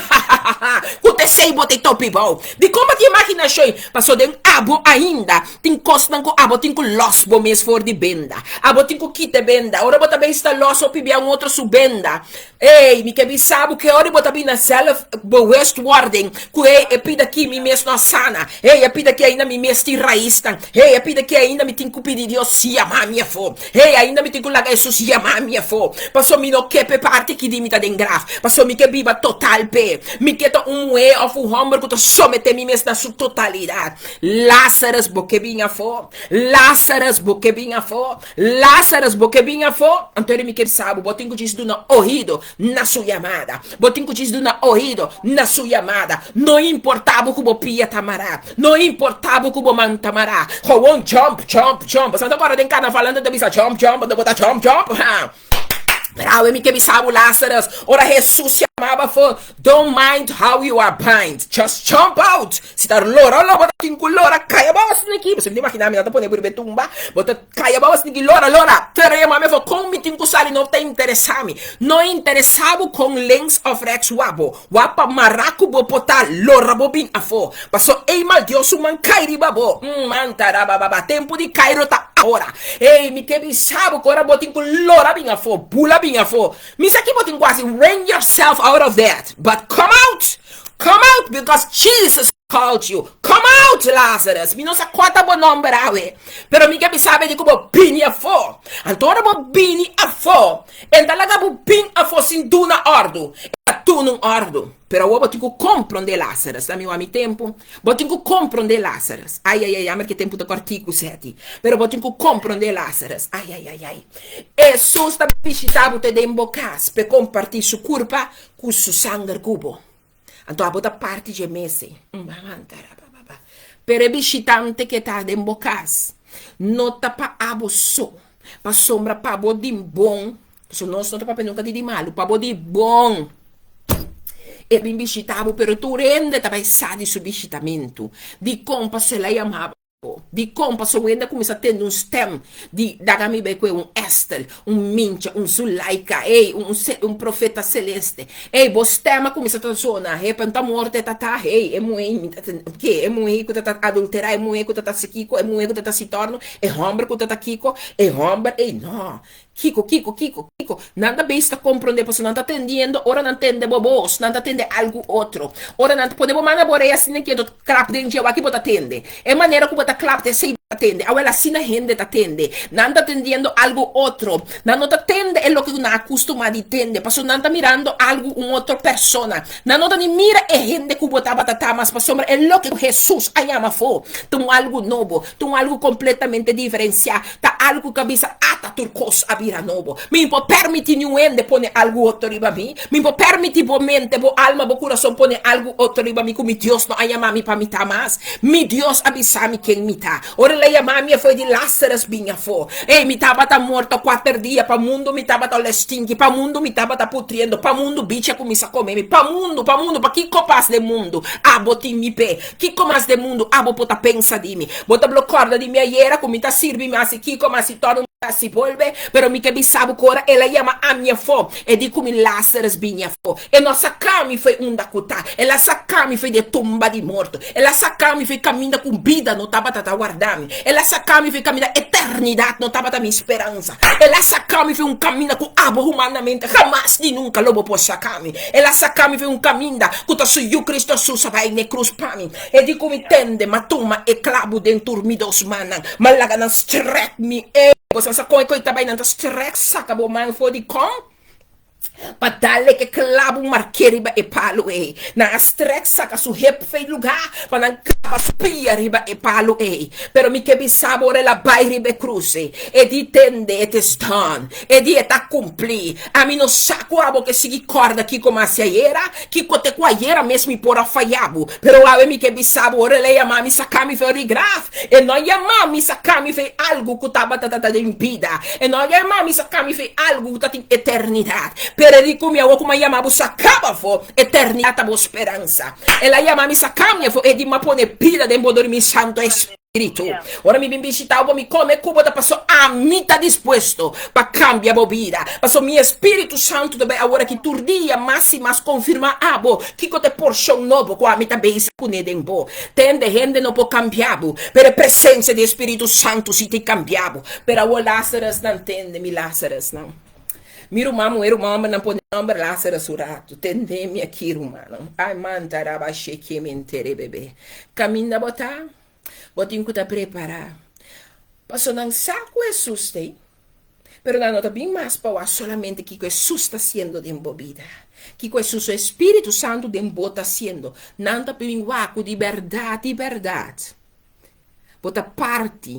ku ta esei bo ta topi bou. Dikon bo tin imaginashon? Pasobra den abo ainda Tin kosnan ku abo tin ku lòs bo mes for di benda. Abo tin ku kita e benda. Ora bo ta bay sta lòs hopi bia un otro su benda. Ey, mi ke bisa bo ke ora bo ta bina zelf bewustwording ku ey e pida aki mi mes no a sana. Ey, e pida aki ainda mi mes tin raisnan. Ey, e pida aki ainda mi tin ku pidi Dios yama mi afó. Ey, ainda mi tin ku laga Hesus yama mi afó. Pasobra mi no ke p'e parti aki di mi ta den graf. Pasobra mi ke biba total p'e. Mi ke ta un muhé òf un hòmber ku ta someté mi mes na su totalidat. Lazarus, bo ke bin afó? Lazarus, bo ke bin afó? Lazarus, bo ke bin afó? Anto eri mi ke bisa bo, bo tin ku djis duna oido na su yamada. Bo tin ku djis duna oido na su yamada. No importá bo ku bo pia ta mará. No importá bo ku bo man ta mará. Gewoon jump, jump, jump. Bo sa ta kòrda den karnaval nan ta bisa jump, jump, anto bo ta jump, jump? Ha! Pero awe mi ke bisa bo, Lazarus, ora Hesus yamaba afó, Don't mind how you are bind, just jump out! Si ta lora lo bo ta tin ku lora, kai abou asina aki. Bo ta imagina mi nan ta pone bo riba e tumba, bo ta kai abou asina aki, lora, lora. Pero e mami afó, kon mi tin ku sali no ta interesa mi. No interesa bo kon links of rechts wak bo. Wak pa mara ku bo por ta lora bo bin afó. Paso ey mal Dios su man kai riba bo. Manta rabababa. Tempu di Cairo ta ahora. Ey, mi ke bisa bo ku ora bo tin ku lora bin afó, bula bin afó. Mi sa ki bo tin ku hasi, wring yourself out of that, but come out! Come out because Jesus called you. Come out, Lazarus! Mi no sa kua ta bo nomber awe, pero mi ke bisa bo di ku bo bini afó. Anto ora bo bini afó, E ta laga bo bin afó sin duna òrdu. E ta duna un òrdu. Pero awor bo tin ku komprondé Lazarus. Ta mi wak mi tempu. Bo tin ku komprondé Lazarus. Ai, ai, ai, jammer ku e tempu ta kòrtiku, Seti. Pero bo tin ku komprondé Lazarus. Ai, ai, ai, ai. Hesus ta bishitá bo te den bo kas p'e kompartí su kurpa ku su sanger ku bo. Anto abo ta parti dje mes ei. Pero e bishitante ke ta den bo kas no ta pa abo so, pasobra pa bo di bon, pasobra nos no ta papia nunka di di malu, pa bo di bon e bin bishita bo, pero tur hende ta bai sa di su bishitamentu. Dikon? Pasobra el a yama bo. Dikon? Pasobra un hende a kuminsá tende un stèm di daga mi bai kue un Estel, un Mincha, un Zulaika, ey, un un profeta celeste. Ey, bo stèm a kuminsá ta zona, he, pa ta morto e ta ta, hey, e muhé mi ta ke, e muhé ku ta ta adulterá, e muhé ku ta ta hasi kiko, e muhé ku ta ta hasi tòrno, e hòmber ku ta ta kiko, e hòmber, ey, no. Kiko, kiko, kiko, kiko? Nan ta bezig ta komprondé pasobra nan ta tendiendo, ora nan tende bo bos, nan ta tende algu otro. Ora nan ta pone bo man na bo orea asina kieto klap den dje, wak bo ta tende. E manera ku bo ta klap ta esei bo ta tende. Awel asina hende ta tende. Nan ta tendiendo algu otro. Nan no ta tende e loke ku nan a kustumá di tende pasobra nan ta mirando algu un otro persona. Nan no ta ni mira e hende ku bo tabata ta mas pasobra e loke ku Hesus a yama afó ta un algu nobo, ta un algu kompletamente diferensiá. Ta algu ku a bisa, Ata tur kos a bira nobo. Mi por permití niun hende pone algu otro riba mi. Mi por permití bo mente, bo alma, bo kurason pone algu otro riba mi ku mi Dios no a yama mi pa mi ta mas. Mi Dios a bisa mi ken mi ta. Ora el a yama mi, e foi di Lázarus bin afó. Ey, mi tabata morto kuater dia, pa mundu mi tabata olé stinki, pa mundu mi tabata putriendo, pa mundu bichi a kuminsá kome mi, pa mundu, pa mundu, pakiko pas den mundu abo tin mi p'e? Kiko mas den mundu abo por ta pensa di mi? Bo ta blo kòrda di mi ayera ku mi ta sirbi mi hasi kiko, mi hasi tòrno, mi hasi bolbe, pero mi ke bisa bo ku ora el a yama ami afó, e di ku mi Lázarus bini afó. E no a saka mi fo'i unda ku ta, el a saka mi fo'i di e tumba di morto, el a saka mi fo'i kaminda ku bida no tabata ta warda mi, el a saka mi fo'i kaminda eternidat no tabata mi speransa, el a saka mi fo'i un kaminda ku abo humanamente hamas ni nunka lo bo por saka mi, el a saka mi fo'i un kaminda ku ta su Yu Cristo Hesus a bai n'e krus pa mi. E di ku mi tende, m'a tuma e klabu den tur mi dos mannan, m'a laga nan strèk mi. E bo sa sa kon e koi ta bai, nan ta strèk saka bo man for di kon pa dale ke klabu mark'é riba e palu ei. Nan a strèk saka su hep fei lugá pa nan klaba su pia riba e palu ei. Pero mi ke bisa bo ora el a bai riba e krus ei, e di tende, it is done. E di e ta kumplí. Ami no sa ku abo ke sigui kòrda kiko mi hasi ayera, kiko te ku ayera mes mi por a faya bo. Pero awe mi ke bisa bo, ora el a yama mi saka mi for di graf. E no a yama mi saka mi for algu ku tabata ta den bida. E no a yama mi saka mi for algu ku ta tin eternidat. Pero e di ku mi awor ku mi a yama bo saka bo afó, eternidat ta bo speransa. El a yama mi saka mi afó, e di mi a pone bida den bo dor di mi Santo Espiritu. Ora mi bin bishita bo, mi kome ku bo ta paso ami ta dispuesto pa kambia bo bida. Paso mi Espiritu Santu ta bai awor aki tur dia mas i mas konfirmá abo kiko ta e porshon nobo ku ami ta bezig kuné den bo. Tende, hende no por kambia bo, pero e presensia di e Spiritu Santu si ta kambia bo. Pero awor Lazarusnan, tende mi Lazarusnan. Mi ruman muhé, ruman hòmbernan pone nòmber Lazarus un ratu. Tende mi aki rumannan. Ai manta raba sheke mi entere bebe. Kaminda bo ta, bo tin ku ta prepará. Pasobra nan sa ku Hesus ta ei. Pero nan no ta bin mas pa wak solamente kiko Hesus ta hasiendo den bo bida, kiko Hesus su Espíritu Santu den bo ta hasiendo. Nan ta bin wak ku di bèrdat, di bèrdat, bo ta parti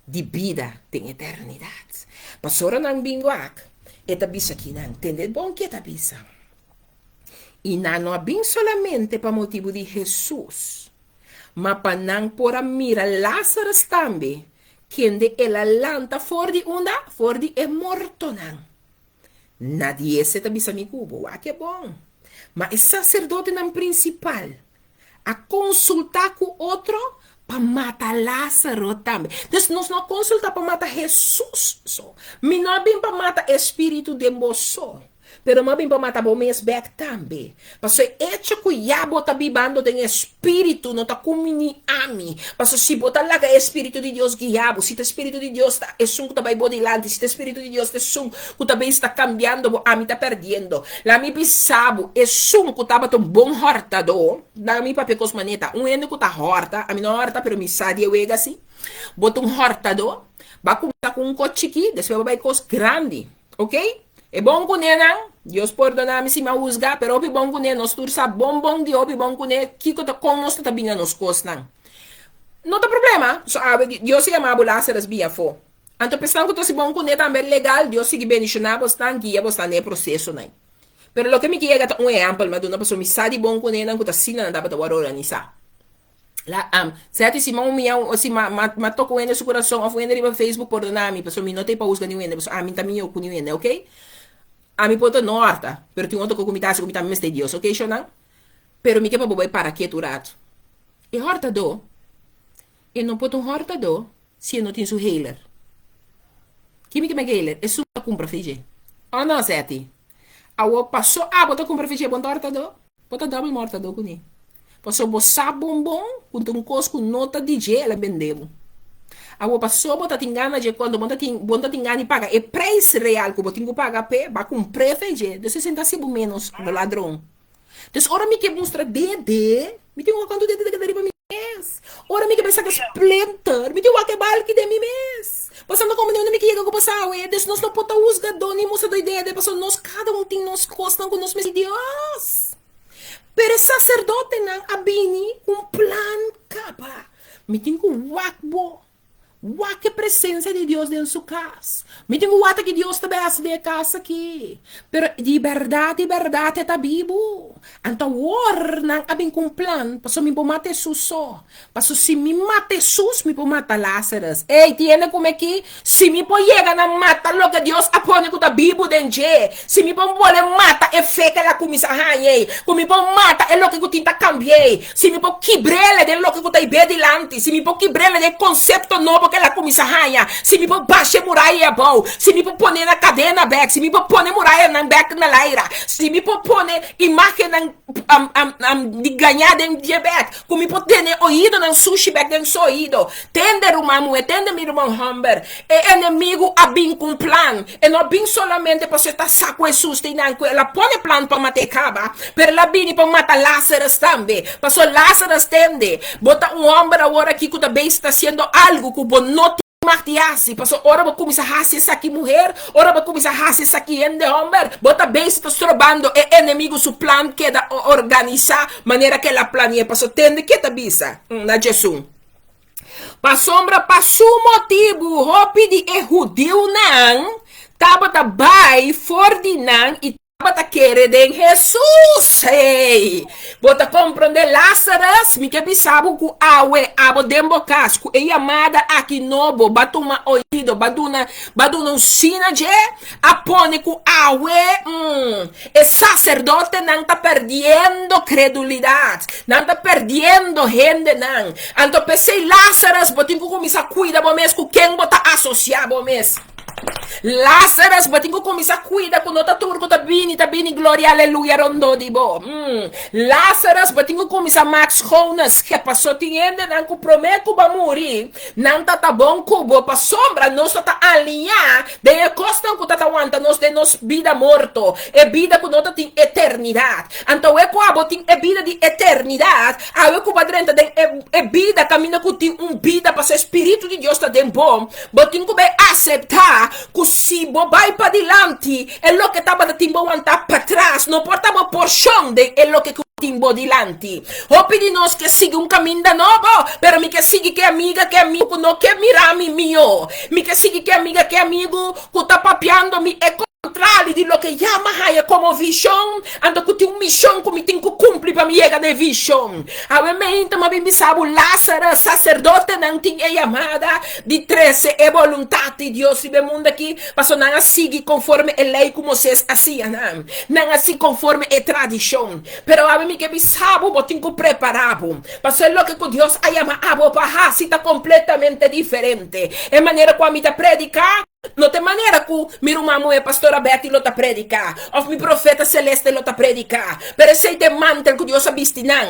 di bida den eternidat. Pasobra nan bin wak, e ta bisa kinan, tende bon ke e ta bisa. I nan no a bin solamente pa motibu di Hesus, ma pa nan por a mira Lázarus tambe, kende el a lanta for di unda? For di e mortonan. Nadiese ta bisa mi ku bo, wak e bon. Ma e saserdotenan prinsipal a konsultá ku otro pa mata Lázaro tambe. Dus nos no a konsultá pa mata Hesus so. Mi no a bin pa mata e spiritu den bo so. Pero mi a bin pa mata bo mes bek tambe. Pasobra e echo ku ya bo ta bibando den e spiritu no ta kumini ami. Pasobra si bo ta laga e spiritu di Dios guia bo, si ta e spiritu di Dios ta esun ku ta bai bo dilanti, si ta e spiritu di Dios ta esun ku ta bin sta kambiando bo, ami ta perdiendo. Laga mi bisa bo, esun ku tabata un bon hòrtadó, laga mi papia kos maneta, un hende ku ta hòrta, ami no hòrta pero mi sa di e wega si, bo ta un hòrtadó, bo a kuminsá ku un kos chikí, despues bo bai kos grandi. Ok? E bon kuné nan, Dios pordona mi si mi a husga, pero hopi bon kuné, nos tur sa bon bon di hopi bon kuné kiko ta kon nos ta ta bin na nos kosnan. No ta problema, so awe Dios a yama bo Lazarus bin afó. Anto pesnan ku ta hasi bon kuné tambe legal, Dios sigui bendishoná bosnan, guia bosnan den e prosesonan. Pero loke mi ke yega ta un ehèmpel mi a duna pasobra mi sa di bon kuné nan ku ta asina nan tabata wòrdu organisá. La am. Sea ti si ma humia o si ma ma ma toca un hende su corazon of un hende riba Facebook pordona mi pasobra mi no ta pa husga niun hende pasobra ami ta mio cu niun hende ok. Ami por ta no horta pero tin otro cu mi ta haci cu mi tambe mester Dios ok shownan. Pero mi ke pa bo bay para ketu un rato. E hortador e no por ta un hortador si e no tin su heler. Ki mi ke men heler? Esun ta cumpra feje. O no Seti? Awor paso abo ta cumpra feje bo no ta hortador? Bo ta dòbel mortadó kuné. Pasobra bo sa bon bon ku ta un kos ku no ta di dje el a bende bo. Awor pasobra bo ta tin gana dje kuantu bo ta tin bo ta tin gana di paga e preis real ku bo tin ku paga p'e, bo a kumpr'é fe dje. Dus esei ta hasi bo ménos ladron. Dus ora mi ke mustra dede, mi tin wak kuantu dede ta keda riba mi mes. Ora mi ke bai saka splinter, mi tin wak e balki den mi mes. Pasobra komo di unda mi ke yega ku bo sa awe, dus nos no por ta husgadó ni mustra doi dede, pasobra nos kada un tin nos kosnan ku nos mester Dios. Pero e saserdotenan a bini ku un plan kaba. Mi tin ku wak bo, wak e presensia di Dios den su kas. Mi tin ku wak ki Dios ta bai hasi den e kas aki. Pero di bèrdat, di bèrdat e ta bibu. Anto awor nan a bin ku un plan, pasobra mi por mata Hesus so. Paso si mi mata Hesus, mi por mata Lazarus. Ey, tiende ku mi aki? Si mi por yega na mata loke Dios a pone ku ta bibu den dje, si mi por bole mata e fe ku el a kuminsá haña ei, ku mi por mata e loke ku tin ta kambia ei, si mi por kibr'el den loke ku ta hib'é dilanti, si mi por kibr'el den e konsepto nobo ku el a kuminsá haña, si mi por basha e muraya ei abou, si mi por pon'é na kadena bèk, si mi por pone murayanan bèk na laira, si mi por pone imágennan di gañá den dje bèk, Ku mi por tene oídonan sushi bek den su oído. Tende, ruman muhé, tende, mi ruman hòmber. E enemigu a bin ku un plan. E no a bin solamente pasobra e ta sa ku Hesus ta einan, ku el a pone plan pa mat'é kaba, pero el a bini pa mata Lázarus tambe. Pasobra Lázarus, tende, bo ta un hòmber awor aki ku ta bezig ta hasiendo algu ku bo no tin mag di hasi. Pasobra ora bo kuminsá hasi esaki, muher, ora bo kuminsá hasi esaki, hende hòmber, bo ta bezig ta strobando e enemigu su plan keda organisá Manera ke el a plani'é paso tende ke ta bisa na Jesun. Pasobra pa su motibu hopi di e hudiunan tabata bai for di nan i. tabata kere den Hesus. Hey! Bo ta komprondé, Lázarus? Mi ke bisa bo ku awe, abo den bo kas, ku e yamada aki nobo, bo a tuma oido, bo a duna, bo a duna un sina dje, a pone ku awe, mm, e saserdotenan ta perdiendo kredulidat, nan ta perdiendo hendenan. Anto p'esei, Lázarus, bo tin ku kuminsá kuida bo mes ku ken bo ta asosiá bo mes. Lazarus, bo tin ku kuminsá kuida ku no ta tur ku ta bini ta bini gloria aleluya rondó di bo. Mm. Lazarus, bo tin ku kuminsá mak schone schep paso tin hendenan ku promé ku bo a muri nan ta ta bon ku bo pasobra nos no ta aliñá den e kosnan ku ta ta wanta nos den nos bida morto, e bida ku no ta tin eternidat. Anto awe ku abo tin e bida di eternidat, awe ku bo a drenta den e e bida kaminda ku tin un bida pasobra e Spiritu di Dios ta den bo, Bo tin ku bai aseptá ku si bo bai padilanti, e loke tabata tin bo wantá patras no por ta bo porshon den e loke ku tin bo dilanti. Hopi di nos ke sigui un kaminda nobo, pero mi ke sigui ke amiga, ke amigu ku no ke mira mi mihó. Mi ke sigui ke amiga, ke amigu ku ta papiando mi e kontrali di loke ya mi a haña komo vishon, anto ku tin un mishon ku mi tin ku kumpli pa mi yega na e vishon. Awe meinta mi a bin bisa bo, Lázaro, saserdotenan tin e yamada di trese e boluntat di Dios riba e mundu aki, pasobra nan a sigui konforme e lei ku Moisés a siña nan. Nan a sigui konforme e tradishon. Pero awe mi ke bisa bo, bo tin ku prepará bo, pasobra e loke ku Dios a yama abo pa hasi ta kompletamente diferente. E manera ku ami ta prediká no ta e manera ku mi ruman muhé Pastora Betty lo ta prediká òf mi profeta Celeste lo ta prediká, pero esei ta e mantel ku Dios a bisti nan.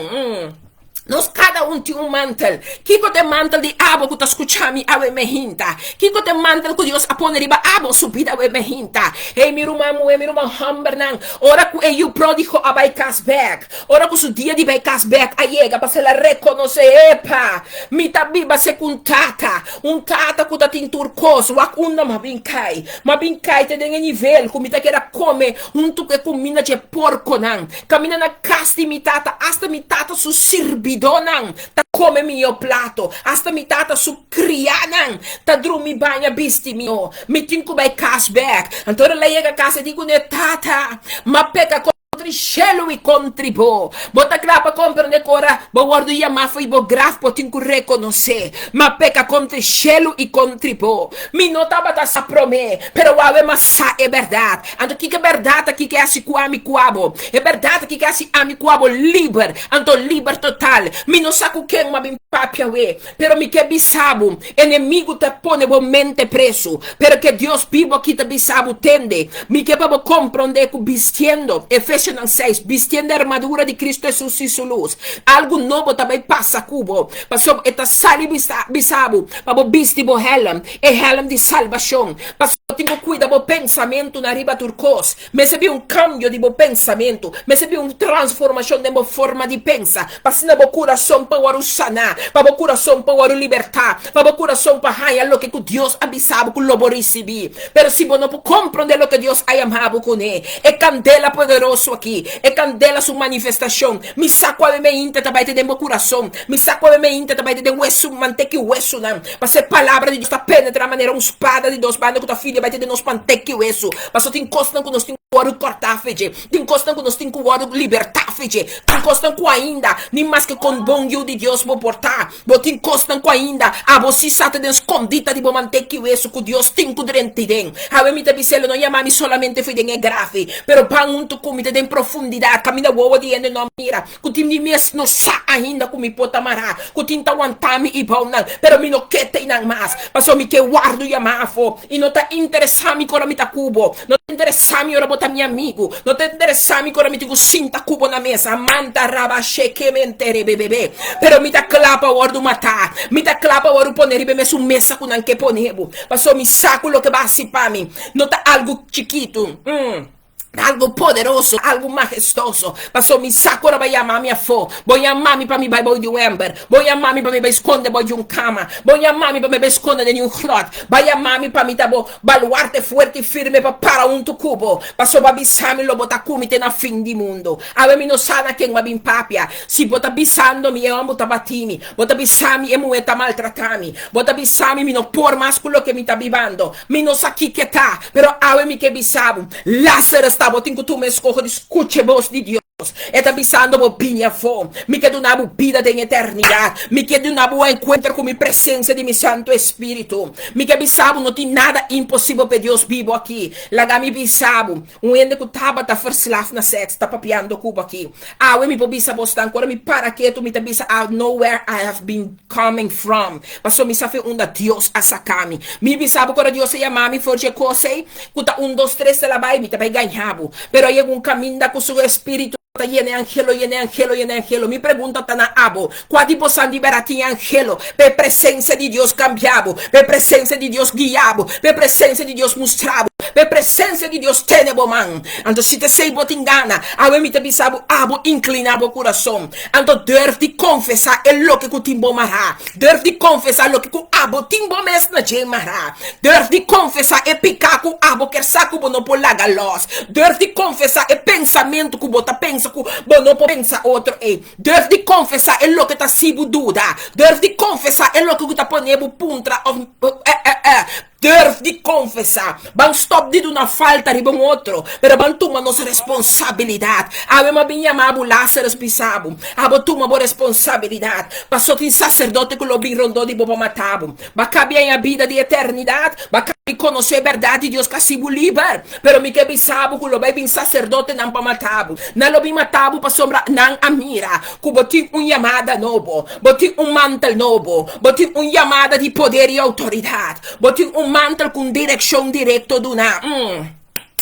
Nos kada un tin un mantel. Kiko ta e mantel di abo ku ta skucha mi awe mehinta? Kiko ta e mantel ku Dios a pone riba abo su bida awe mehinta? Hey, mi ruman muhé, mi ruman hòmbernan, ora ku e yu pródigo a bai kas bèk, ora ku su dia di bai kas bèk a yega, pasobra el a rekonosé, Epa, mi ta biba segun un tata, un tata ku ta tin tur kos, wak unda mi a bin kai. Mi a bin kai te den e nivel ku mi ta keda kome huntu ku e kuminda dje porkonan. Kaminda na kas di mi tata, asta mi tata su sirbidónan ta kome mihó plato, asta mi tata su kriánan ta drumi baña bisti mihó. Mi tin ku bai kas bèk. Anto ora el a yega kas e di kuné, Tata, m'a peka kontri shelu i kontri bo. Bo ta kla pa komprendé ku ora bo wòrdu yamá fo'i bo graf bo tin ku rekonosé, M'a peka kontri shelu i kontri bo. Mi no tabata sa promé, pero awe m'a sa e bèrdat. Anto kiko e bèrdat aki ke hasi ku ami ku abo? E bèrdat aki ke hasi ami ku abo liber, anto liber total. Mi no sa ku ken m'a bin papia awe, pero mi ke bisa bo, enemigu ta pone bo mente presu, pero ke Dios bibu aki ta bisa bo, tende, mi ke pa bo komprondé ku bistiendo, Efesionan seis, bistiendo e armadura di Kristu Hesus i su lus, algu nobo ta bai pasa ku bo, pasobra e ta sali bisa bisa bo pa bo bisti bo hèlm, e hèlm di salbashon. Pasobra bo tin ku kuida bo pensamentunan riba tur kos. Mester bin un kambio di bo pensamentu. Mester bin un transformashon den bo forma di pensa, pa asina bo kurason por wòrdu saná, pa bo kurason por wòrdu libertá, pa bo kurason por haña loke ku Dios a bisa bo ku lo bo risibí. Pero si bo no por komprondé loke Dios a yama bo kuné, e kandela poderoso akí, e kandela su manifestashon, mi sa ku awe meinta ta bai te den bo kurason, mi sa ku awe meinta ta bai te den wesu, mantek i wesunan. Pasobra e palabra di Dios ta penetrá manera un spada di dos banda ku ta filia bai te den nos mantek i wesu. Pasobra tin kosnan ku nos tin ku wòrdu kòrtá fe dje, tin kosnan ku nos tin ku wòrdu libertá fe dje, tin kosnan ku ainda ni maske kon bon yu di Dios bo por ta, bo tin kosnan ku ainda abo si sa ta den skondita di bo mantek i wesu ku Dios tin ku drenti den. Awe mi ta bis'é, lo no yama mi solamente fo'i den e grafi, pero ban huntu ku mi te den profundidat, kaminda wowo di hende no a mira, Ku tin di mes no sa ainda ku mi por ta mará, ku tin ta wantá mi i bounan, pero mi no ke ta einan mas, pasobra mi ke wardu yamá afó, i no ta interesá mi ku ora mi ta ku bo, no ta interesá mi ora bo ta mi amigu, no ta interesá mi ku ora mi tin ku sinta ku bo na mesa, manta raba shekemente rebebebe, pero mi ta kla pa wòrdu matá, mi ta kla pa wòrdu pone riba e mesun mesa ku nan ke pone bo, pasobra mi sa ku loke bo a hasi pa mi no ta algu chikitu. Algu poderoso, algu mahestoso. Pasobra mi sa ku ora bo a yama mi afó, bo yama mi pa mi bai bou di un ember, bo yama mi pa mi bai skonde bou di un kama, bo yama mi pa mi bai skonde den un gròt, bo a yama mi pa mi ta bo baluarte fuerte i firme pa para huntu ku bo, pasobra bo a bisa mi lo bo ta ku mi te na fin di mundu. Awe mi no sa na ken bo a bin papia. Si bo ta bisando mi e hòmber ta bati mi, bo ta bisa mi e muhé ta maltratá mi, bo ta bisa mi mi no por mas ku loke mi ta bibando, Mi no sa kiko ta, pero awe mi ke bisa bo, Lazarus ta bo tin ku tuma eskoho di skucha e bos di Dios. E ta bisando bo, Bini afó, mi ke duna bo bida den eternidat. Mi ke duna bo un enkuentro ku mi presensia di mi Santu Espíritu. Mi ke bisa bo, no tin nada imposibel pa e Dios bibu aki. Laga mi bisa bo, un hende ku tabata verslaaf na sèks ta papiando ku bo aki. Awe mi por bisa bosnan, ku ora mi para ketu mi ta bisa, I know where I have been coming from, pasobra mi sa fe unda Dios a saka mi. Mi bisa bo ku ora Dios a yama mi for dje kos ei, ku ta un dos tres el a bai, mi ta bai gaña bo. Pero a yega un kaminda ku su espíritu ta yena e angelo, yena e angelo, yena e angelo. Mi pregunta ta na abo, kua di bosan di bèrdat tin e angelo pa e presensia di Dios kambia bo, pa e presensia di Dios guia bo, pa e presensia di Dios mustra bo, pa e presensia di Dios tene bo man? Anto si ta esei bo tin gana, awe mi ta bisa bo, abo inkliná bo kurason. Anto durf di konfesá e loke ku tin bo mará. Durf di konfesá loke ku abo tin bo mes na dje mará. Durf di konfesá e piká ku abo ker sa ku bo no por laga lòs. Durf di konfesá e pensamentu ku bo ta pensa ku bo no por pensa otro ei. Durf di konfesá e loke ta hasi bo duda. Durf di konfesá e loke ku ta pone bo puntra òf eh. Durf di konfesá. Ban stòp di duna falta riba un otro, pero ban tuma nos responsabilidat. Awe mi a bin yama bo Lázarus bisa bo, abo tuma bo responsabilidat, paso tin saserdote ku lo bin rondó di bo pa mata bo. Ba kabia en a bida di eternidat, ba kabi konosé bèrdat di Dios ku hasi bo liber. Pero mi ke bisa bo ku lo bai bin saserdotenan pa mata bo. Nan lo bin mata bo pasobra nan a mira ku bo tin un yamada nobo, bo tin un mantel nobo, bo tin un yamada di poder i outoridat, bo tin un mantel ku un direkshon direkto duná. Mm.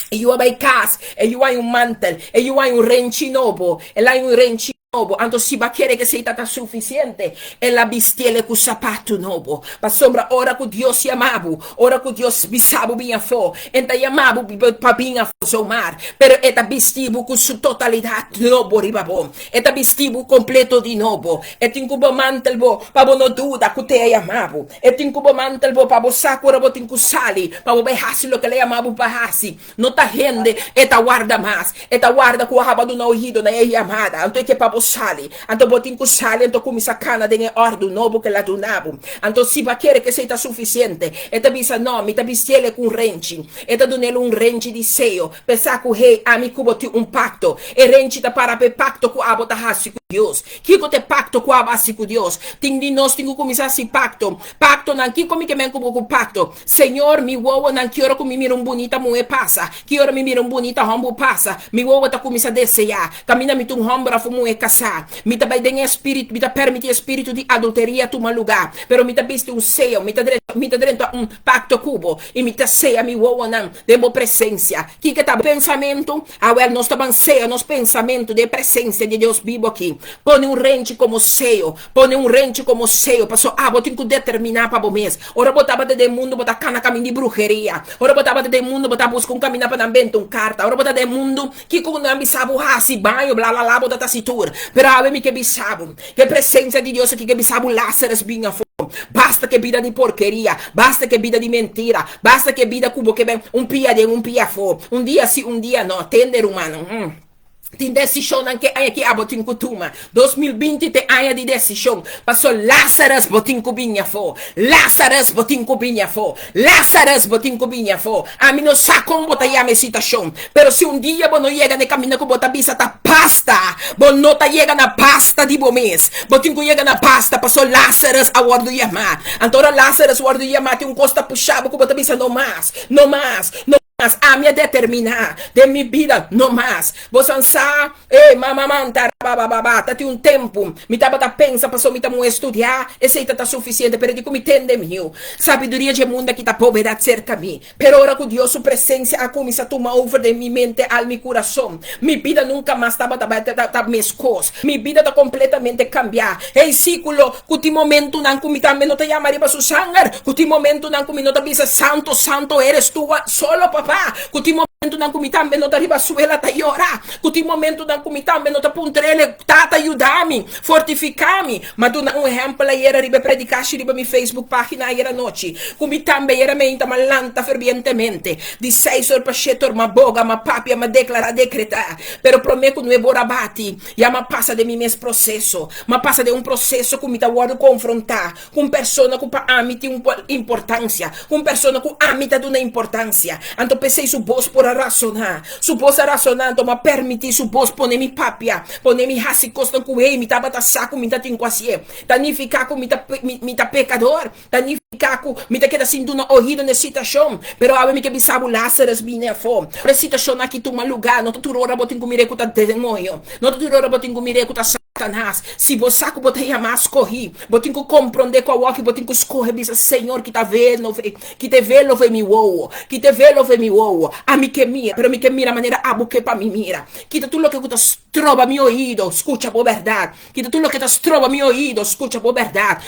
E yu a bai kas, e yu haña un mantel, e yu haña un renchi nobo, el haña un renchi nobo. Anto si bo a kere ku esei ta ta sufisiente, el a bistiele ku sapatu nobo. Pasobra ora ku Dios yama bo, ora ku Dios bisa bo bin afó, E ta yama bo pa bin afó zomaar, pero E ta bisti bo ku su totalidat nobo riba bo. E ta bisti bo kompleto di nobo. E tin ku bo mantel bo pa bo no duda ku te a yama bo. E tin ku bo mantel bo pa bo sa ku ora bo tin ku sali pa bo bai hasi loke el a yama bo pa hasi. No ta hende e ta warda mas. E ta warda ku a haba duna oido na e yamada. Anto e ke pa bo sali. Anto bo tin ku sali anto kuminsá kana den e òrdu nobo ku el a duna bo. Anto si bo a kere ku esei ta sufisiente, e ta bisa, No, mi ta bistiel e ku un renchi. E ta dun'el un renchi di seo. Pensa ku, Hey, ami ku bo tin un pakto. E renchi ta para pa e pakto ku abo ta hasi ku Dios. Kiko ta e pakto ku abo hasi ku Dios? Tin di nos tin ku kuminsá hasi pakto. Paktonan, kiko mi ke men ku bo ku pakto? Señor, mi wowonan, ki ora ku mi mira un bunita muhé pasa, ki ora mi mira un bunita hòmber pasa, mi wowo ta kuminsá deseá. Kaminda mi ta un hòmber òf un muhé kasá, mi ta bai den e spiritu, mi ta permití e spiritu di adulteria tuma lugá. Pero mi ta bisti un seo, mi ta drenta, mi ta drenta un pakto ku bo, i mi ta sea mi wowonan den bo presensia. Kiko ta bo pensamentu? Awel, nos ta ban sea nos pensamentu den e presensia di Dios bibu aki. Pone un renchi komo seo, pone un renchi komo seo, pasobra abo tin ku determiná pa bo mes. Ora bo tabata den mundu, bo ta kana kaminda di bruheria. Ora bo tabata den mundu, bo ta buska un kaminda pa nan benta un karta. Ora bo ta den mundu, kiko ku nan bisa bo hasi, baño, bla bla bla, bo ta ta hasi tur. Pero awe mi ke bisa bo, ku e presensia di Dios aki ke bisa bo, Lázarus bin afó. Basta ku e bida di porkeria, basta ku e bida di mentira, basta ku e bida ku bo ke ben un pia den, un pia afó, un dia si, un dia no. Tende, rumannan. Tin desishonnan ku e aña aki abo tin ku tuma. 2020 ta e aña di desishon. Paso Lázarus bo tin ku bini afó. Lázarus bo tin ku bini afó. Lázarus bo tin ku bini afó. Ami no sa kon bo ta yama e situashon, pero si un dia bo no yega na e kaminda ku bo ta bisa ta basta, bo no ta yega na basta di bo mes. Bo tin ku yega na basta paso Lázarus a wòrdu yamá. Anto ora Lázarus wòrdu yamá tin un kos ta pusha bo ku bo ta bisa no mas, no mas, no mas. Ami a determiná den mi bida no mas. Bo san sa, e mama manta rababababa, ta tin un tempu mi tabata pensa pasobra mi ta muhé studiá, esei ta ta sufisiente, pero di ku mi tende miu, sabiduria dje mundu aki ta pobedat serka mi. Pero ora ku Dios su presensia a kuminsá tuma over den mi mente, alma i kurason, mi bida nunka mas tabata bai ta ta meskos. Mi bida ta kompletamente kambiá. Hey, sí ku lo ku tin momentunan ku mi tambe no ta yama riba su sanger, ku tin momentunan ku mi no ta bisa, Santo, santo eres tú, solo papá, ku tin momentunan ku mi tambe no ta riba suela ta yora, ku tin momentunan ku mi tambe no ta puntr'el, Tata yuda mi, fortifiká mi. M'a duna un ehèmpel ayera riba e predikashi riba mi Facebook página ayera anochi, ku mi tambe ayera meinta m'a lanta fervientemente, di seis or pa shete or m'a boga, m'a papia, m'a deklará, dekretá. Pero promé ku nuebe or a bati, ya m'a pasa den mi mes proseso. M'a pasa den un proseso ku mi ta wòrdu konfrontá ku un persona ku pa ami tin un importansia, ku un persona ku ami ta duna importansia. Anto p'esei su bos por. por a rasoná. Su bos a rasoná, anto m'a permití su bos pone mi papia, pone mi hasi kosnan ku hey, mi tabata sa ku mi ta tin ku hasié. Ta nifiká ku mi ta mi ta pekador? Ta nifiká ku mi ta keda sin duna oido na e situashon? Pero awe mi ke bisa bo, Lázarus bini afó. Ora e situashon aki tuma lugá, no ta tur ora bo tin ku mir'é ku ta demonio, no ta tur ora bo tin ku mir'é ku ta Satanas. Si bo sa ku bo ta yamá skohí, bo tin ku komprondé ku awoki bo tin ku skohe bisa, Señor, kita velo kita e velo for mi wowo, kita e velo for mi wowo. Ami ke mira, pero mi ke mira manera abo ke pa mi mira. Kita tur loke ku ta stroba mi oido skucha bo bèrdat. Kita tur loke ta stroba mi oido skucha bo bèrdat.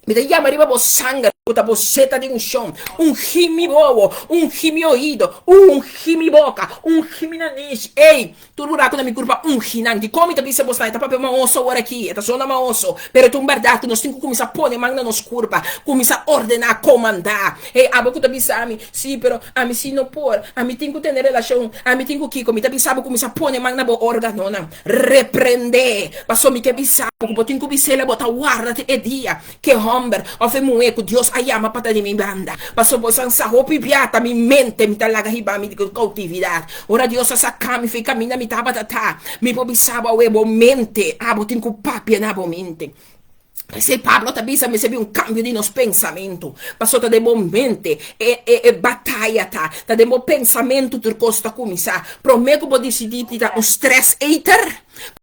Mi ta yama riba bo sanger ku ta bo seta di unshon. Ungí mi wowo, ungí mi oido, ungí mi boka, ungí mi nanish. Ey, tur buraku na mi kurpa ungí nan. Dikon mi ta bisa bosnan? E ta papia maoso awor aki, e ta sona maoso, pero e ta un bèrdat ku nos tin ku kuminsá pone man na nos kurpa, kuminsá ordená, komandá. Ey, abo ku ta bisa mi, Sí, pero ami sí no por, ami tin ku tene relashon, ami tin ku kiko. Mi ta bisa bo kuminsá pone man na bo órganonan. Reprendé, pasobra mi ke bisa bo ku bo tin ku bis'el bo ta warda te e dia ku e hòmber òf e muhé ku Dios a yama pa ta di mi banda. Pasobra bo san sa hopi bia ta mi mente mi ta laga hiba mi di koutividat. Ora Dios a saka mi for e kaminda mi tabata ta, mi por bisa bo awe bo mente, abo tin ku papia na bo mente. P'esei Pablo ta bisa mester bin un kambio di nos pensamentu. Pasobra ta den bo mente e e e bataya ta. Ta den bo pensamentu tur kos ta kuminsá. Promé ku bo disidí di ta un stress eater,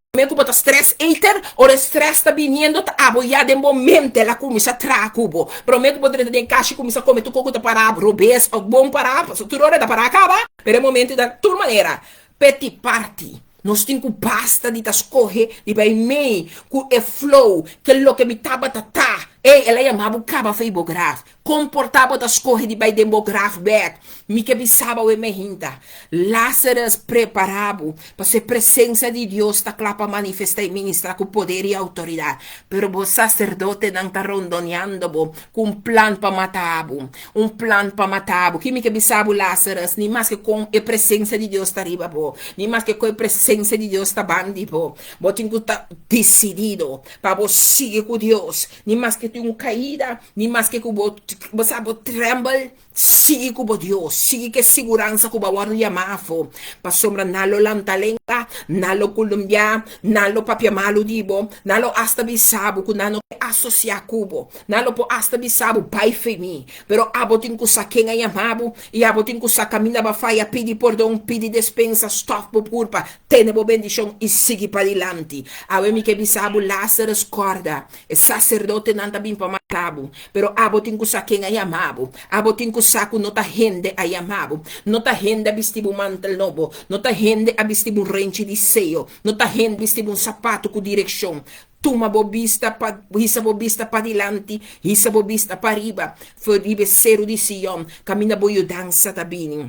promé ku bo ta stress eater, ora e stress ta biniendo ta abo ya den bo mente el a kuminsá traha ku bo. Promé ku bo drenta den kashi kuminsá kome tur kos ku ta pará robes òf bon pará, pasobra tur ora e ta pará kaba, pero e momento ta tur manera peti parti. Nos tin ku basta di ta skohe di bai mei ku e flow ke loke mi tabata ta. Ey, el a yama bo kaba fei bo graf. Kon por ta bo ta skohe di bai den bo graf bek? Mi ke bisa bo awe mehinta. Lazarus, prepara bo, pasobra e presensia di Dios ta kla pa manifesta i ministra ku poder i outoridat. Pero bo saserdotenan ta rondoneando bo ku un plan pa mata bo. Un plan pa mata bo. Ki mi ke bisa bo, Lazarus? Ni maske kon e presensia di Dios ta riba bo, ni maske kon e presensia di Dios ta ban di bo, bo tin ku ta disidido pa bo sigui ku Dios. Ni maske tin un kaida, ni maske ku bo bo sa bo trembel, sigui ku bo Dios. Sigui ku e siguransa ku bo a wòrdu yamá afó. Pasobra nan lo lanta lenga, nan lo kulumbiá, nan lo papia malu di bo, nan lo asta bisa bo ku nan no ke asosiá ku bo. Nan lo por asta bisa bo, Bai fe mi. Pero abo tin ku sa ken a yama bo, i abo tin ku sa kaminda bo a faya, pidi pordon, pidi despensa, stòf bo kurpa, tene bo bendishon i sigui padilanti. Awe mi ke bisa bo, Lázarus, kòrda, e saserdotenan ta bin pa mata bo, pero abo tin ku sa ken a yama bo. Abo tin ku sa ku no ta hende a yama bo. No ta hende a bisti bo mantel nobo. No ta hende a bisti bo un renchi di seyo. No ta hende a bisti bo un sapato ku direkshon. Tuma bo bista pa, hisa bo bista padilanti, hisa bo bista pariba, for riba e seru di Sion, kaminda bo yudansa ta bini.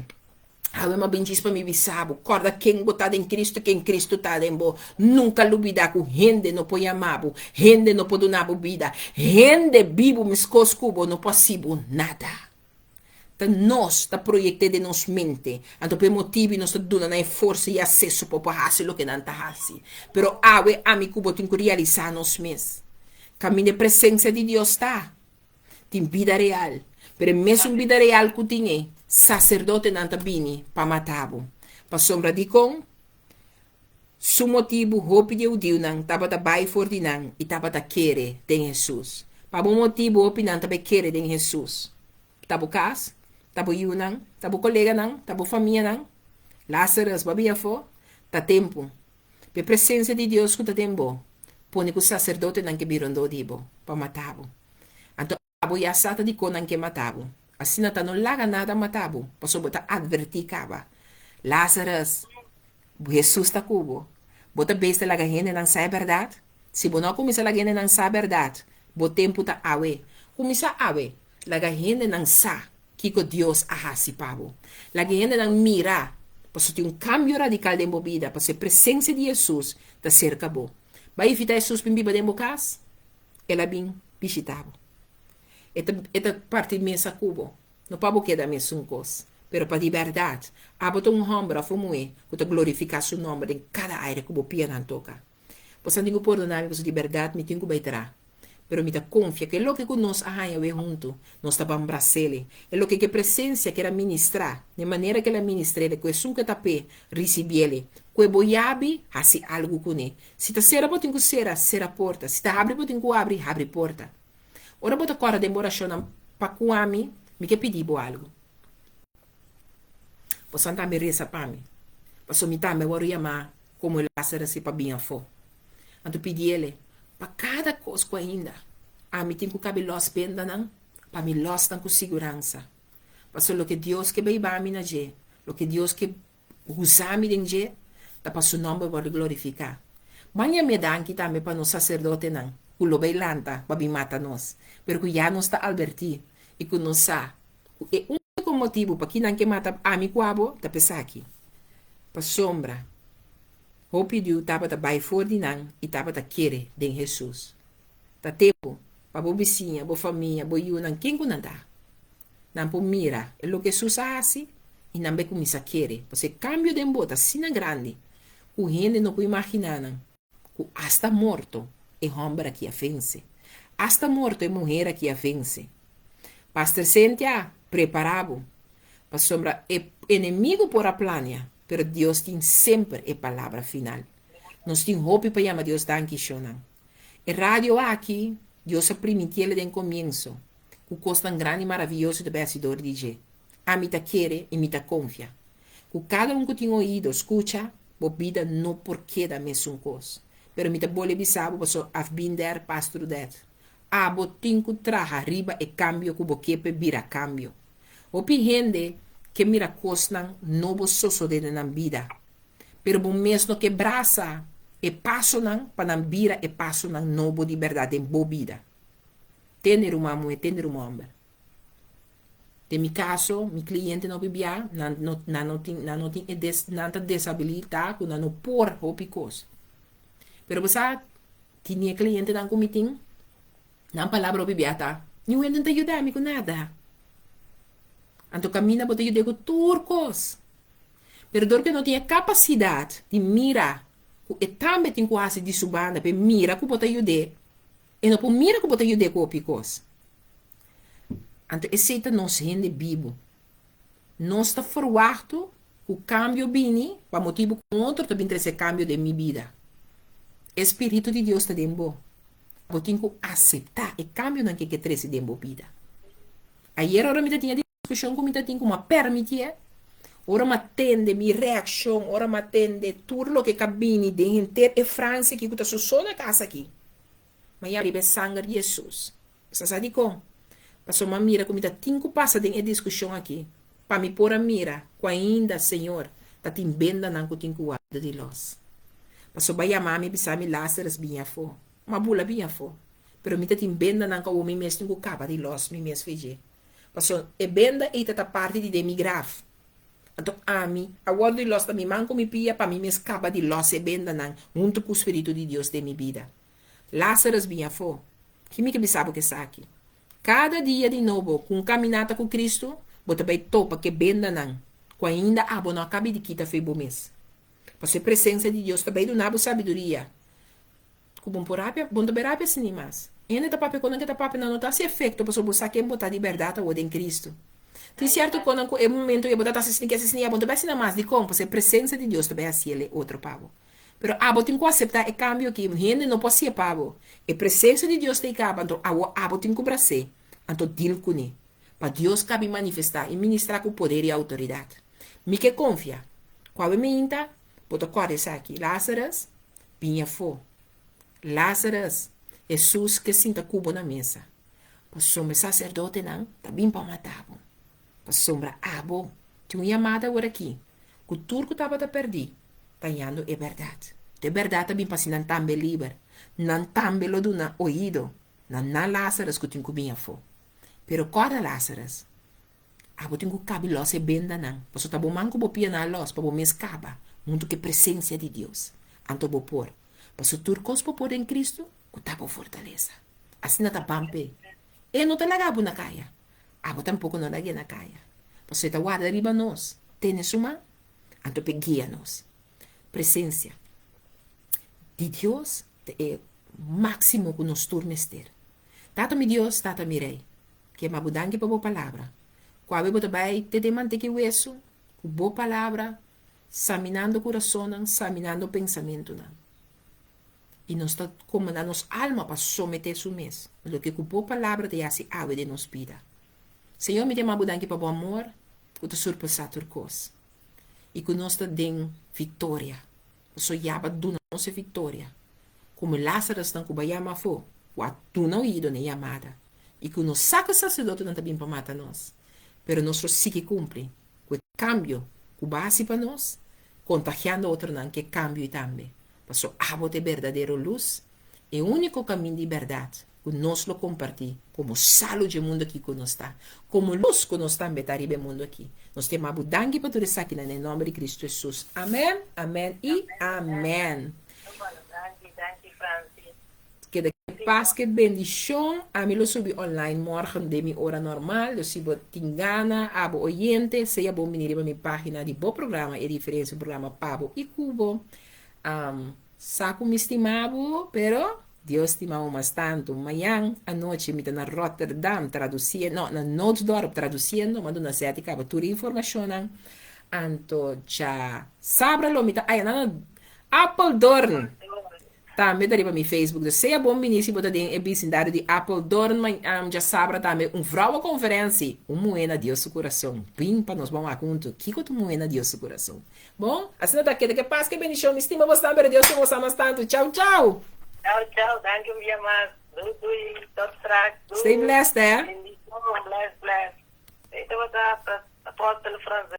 Awe m'a bin djis pa mi bisa bo, kòrda ken bo ta den Kristu, ken Kristu ta den bo. Nunka lubidá ku hende no por yama bo, hende no por duna bo bida, hende bibu meskos ku bo no por hasi bo nada. Ta nos ta proyect'é den nos mente, anto p'e motibu nos ta duna nan e forsa i aseso pa por hasi loke nan ta hasi. Pero awe ami ku bo tin ku realisá nos mes, kaminda e presensia di Dios ta, tin bida real. Pero e mesun bida real ku tin ei, saserdotenan ta bini pa mata bo. Pasobra dikon? Su motibu, hopi di e hudiunan tabata bai for di nan i tabata kere den Hesus. Pa bo motibu hopi nan ta bai kere den Hesus. Ta bo kas? Ta bo yunan? Ta bo koleganan? Ta bo famianan? Lazarus, bo a bia afó? Ta tempu pa e presensia di Dios ku ta den bo pone ku saserdotenan ke bin rondó di bo pa mata bo. Anto Abo ya sa ta dikon nan ke mata bo. Asina ta no laga nada mata bo, pasobra bo ta advertí kaba. Lazarus, Hesus ta ku bo. Bo ta bes ta laga hendenan sa e bèrdat? Si bo no a kuminsá laga hendenan sa bèrdat, bo tempu ta awe. Kuminsá awe, laga hendenan sa kiko Dios a hasi pa bo. Laga hendenan mira pasobra tin un kambio radikal den bo bida, pasobra e presensia di Hesus ta serka bo. Bai invitá Hesus bin biba den bo kas. El a bin bishita bo. E ta e ta parti mesa ku bo. No pa bo keda mesun kos, pero pa di bèrdat abo ta un hòmber òf un muhé ku ta glorifiká su nòmber den kada aire ku bo pianan toka. Bo sa tin ku pordoná mi pasobra di bèrdat mi tin ku bai traha. Pero mi ta konfia ku e loke ku nos a haña awe huntu, nos ta ban bras'el. E loke ku e presensia ker a ministrá, na e manera ku el a ministr'el, ku esun ku ta p'e, risibi'el. Ku e bo yabi, hasi algu kuné. Si ta sera bo tin ku sera, sera porta. Si ta habri bo tin ku habri, habri porta. Ora bo ta kòrda den bo orashonnan pa ku ami, mi ke pidi bo algu. Bosan tambe resa pa mi, pasobra mi tambe a wòrdu yamá komo e Lázaro si pa bin afó. Anto pidi el, pa kada kos ku ainda ami tin ku kabe lòs bendanan, pa mi lòs nan ku siguransa. Pasobra loke Dios ke bai ba mi na dje, loke Dios ke usa mi den dje, ta pa su nòmber wòrdu glorifiká. Ban yam'é danki tambe pa nos saserdotenan ku lo bai lanta pa bin mata nos, pero ku ya nos ta albertí i ku nos sa ku e úniko motibu pa kinan ke mata ami ku abo ta p'esaki, pasobra hopi diu tabata bai for di nan i tabata kere den Hesus. Ta tempu pa bo bisiña, bo famia, bo yunan, ken ku nan ta, nan por mira e loke Hesus a hasi i nan bai kuminsá kere, pasobra e kambio den bo ta asina grandi ku hende no por imaginá nan ku asta morto e hòmber aki a vense, asta morto e muher aki a vense. Pastor Cynthia, prepará bo, pasobra e enemigu por a plania, pero Dios tin semper e palabra final. Nos tin hopi pa yama Dios danki, shonnan. E radio aki, Dios a primintiel den komienso, ku kosnan grandi i maravioso ta bai hasi dor di dje. Ami ta kere i mi ta konfia ku kada un ku tin oido skucha, bo bida no por keda mesun kos. Pero mi ta bole bisa bo pasobra I've been there, passed through that. Abo tin ku traha riba e kambio ku bo ke p'e bira kambio. Hopi hende ke mira kosnan nobo sosodé den nan bida, pero bo mes no ke brasa e pasonan pa nan bira e pasonan nobo di bèrdat den bo bida. Tende ruman muhé, tende ruman hòmber. Den mi kaso, mi kliente no bibia, nan no nan no tin nan no tin e des nan ta desabilitá ku nan no por hopi kos. Pero bo sa tin e klientenan ku mi tin, nan palabra hopi bia ta, Niun hende no ta yuda mi ku nada. Anto kaminda bo ta yud'é ku tur kos. Pero dor ku e no tin e kapasidat di mira ku e tambe tin ku hasi di su banda pa e mira ku bo ta yud'é, E no por mira ku bo ta yud'é ku hopi kos. Anto esei ta nos hende bibu. Nos ta ferwachtu ku kambio bini pa motibu ku un otro ta bin trese kambio den mi bida. E spiritu di Dios ta den bo. Bo tin ku aseptá e kambionan ku e ke trese den bo bida. Ayer ora mi ta tin e diskushon ku mi ta tin ku mi a permitié, ora mi a tende mi reakshon, ora mi a tende tur loke ka bini den henter e Francia aki ku ta su so na kas aki, mi a yama riba e sanger di Hesus. Sa sa dikon? Pasobra mi a mira ku mi ta tin ku pasa den e diskushon aki pa mi por a mira ku ainda Señor ta tin bendanan ku tin ku warda di los. Pasobra a yama mi a bisa mi Lazarus bini afó. Mi a bula bini afó. Pero mi ta tin bendanan ku awor mi mes tin ku kaba di los mi mes fe dje. Pasobra e benda ei ta ta parti di den mi graf. Anto ami a wòrdu di lòs na mi man ku mi pia pa mi mes kaba di lòs e bendanan huntu ku Spiritu di Dios den mi bida. Lázarus bin afó. Ki mi ke bisa bo ku esaki? Kada dia di nobo ku un kaminata ku Kristu, bo ta bai topa ku e bendanan ku ainda abo no a kabi di kita fo'i bo mes. Pasobra e presensia di Dios ta bai duna bo sabiduria Ku bon por rapia, bon ta bai rapia sin mas. Hende ta papia konan ke ta papia nan no ta hasi efekto pasobra bo sa ken bo ta di bèrdat awor den Kristu. Tin sierto konan ku e momento ei bo ta hasi asina ke hasi asina ya bo no ta bai hasi nan mas. Dikon? Pasobra e presensia di Dios ta bai hasi el e otro pa bo. Pero abo tin ku aseptá e kambio aki. Hende no por hasié pa bo. E presensia di Dios ta ei kaba, anto awor abo tin ku bras'é, anto dil kuné. Pa Dios kabi manifestá i ministrá ku poder i outoridat. Mi ke konfia ku awe meinta bo ta kòrda esaki, Lazarus, Bin afó. Lazarus, Hesus ke sinta ku bo na mesa. Pasobra e saserdotenan ta bin pa mata bo. Pasobra abo tin un yamada aworakí ku tur ku tabata pèrdí ta yando e bèrdat. E bèrdat ta bin pa hasi nan tambe liber. Nan tambe lo duna oido na nan Lazarus ku tin ku bin afó. Pero kòrda Lazarus, Abo tin ku kabi lòs e bendanan, pasobra ta bo man ku bo pianan a lòs pa bo mes kaba huntu ku e presensia di Dios. Anto bo por, pasobra tur kos bo por den Kristu ku ta bo fortalesa. Asina ta ban p'e. E no ta laga bo na kaya, abo tampoko no lag'é na kaya, pasobra e ta warda riba nos, tene su man, anto p'e guia nos. Presensia di Dios ta e máksimo ku nos tur mester. Tata mi Dios, Tata mi Rei, ke ma bo danki pa bo palabra. Ku awe bo ta bai te den manteki wesu, ku bo palabra, saminando kurasonnan, saminando pensamentunan. I nos ta komandá nos alma pa someté su mes na loke ku bo palabra ta yasi awe den nos bida. Señor, mi ta yama bo danki pa bo amor ku ta surpasá tur kos i ku nos ta den viktoria. Paso ya bo a duna nos e viktoria. Komo Lázarusnan ku bo a yama afó, ku a duna oido na e yamada i ku nos sa ku e saserdotenan ta bin pa mata nos, pero nos lo sigui kumpli ku e kambio ku bo a hasi pa nos, kontagiando otronan ku e kambio ei tambe. Paso abo ta e berdadero lus, e úniko kamin di bèrdat ku nos lo kompartí komo salu dje mundu akí ku nos ta, komo lus ku nos tambe ta riba e mundu akí. Nos ta yama bo danki pa tur esakinan na e nòmber di Kristu Hesus. Amèn, amèn i amèn. Keda ke pas, ke bendishon. Ami lo subi online morgen den mi ora normal. Dus si bo tin gana, abo oyente, sea bon bini riba mi pagina di bo programa E Diferensia, un programa pa bo i ku bo. Sa ku mi stima bo, pero Dios stima bo mas tantu. Mañan anochi mi ta na Rotterdam tradusiendo, no, na Nootdorp tradusiendo, m'a duna Zeti kaba tur e informashonnan. Anto dja sabra lo mi ta aya na Apeldoorn. Tambe ta riba mi Facebook. Dus sea bon bini si bo ta den e bisindario di Apeldoorn ma djasabra tambe un vrouwenconferentie. Un muhé na Dios su kurason. Bin pa nos bon wak huntu. Kiko ta un muhé na Dios su kurason? Bon, asina ta keda. Ke pas, ke bendishon. Mi stima bosnan pero Dios stima bosan mas tantu. Chau chau! Chau chau, danki un bia mas. Doei doei, tot straks. Doei. Stay blessed, eh. Bendishon, bless bless. Ei tabata Apostel Frans.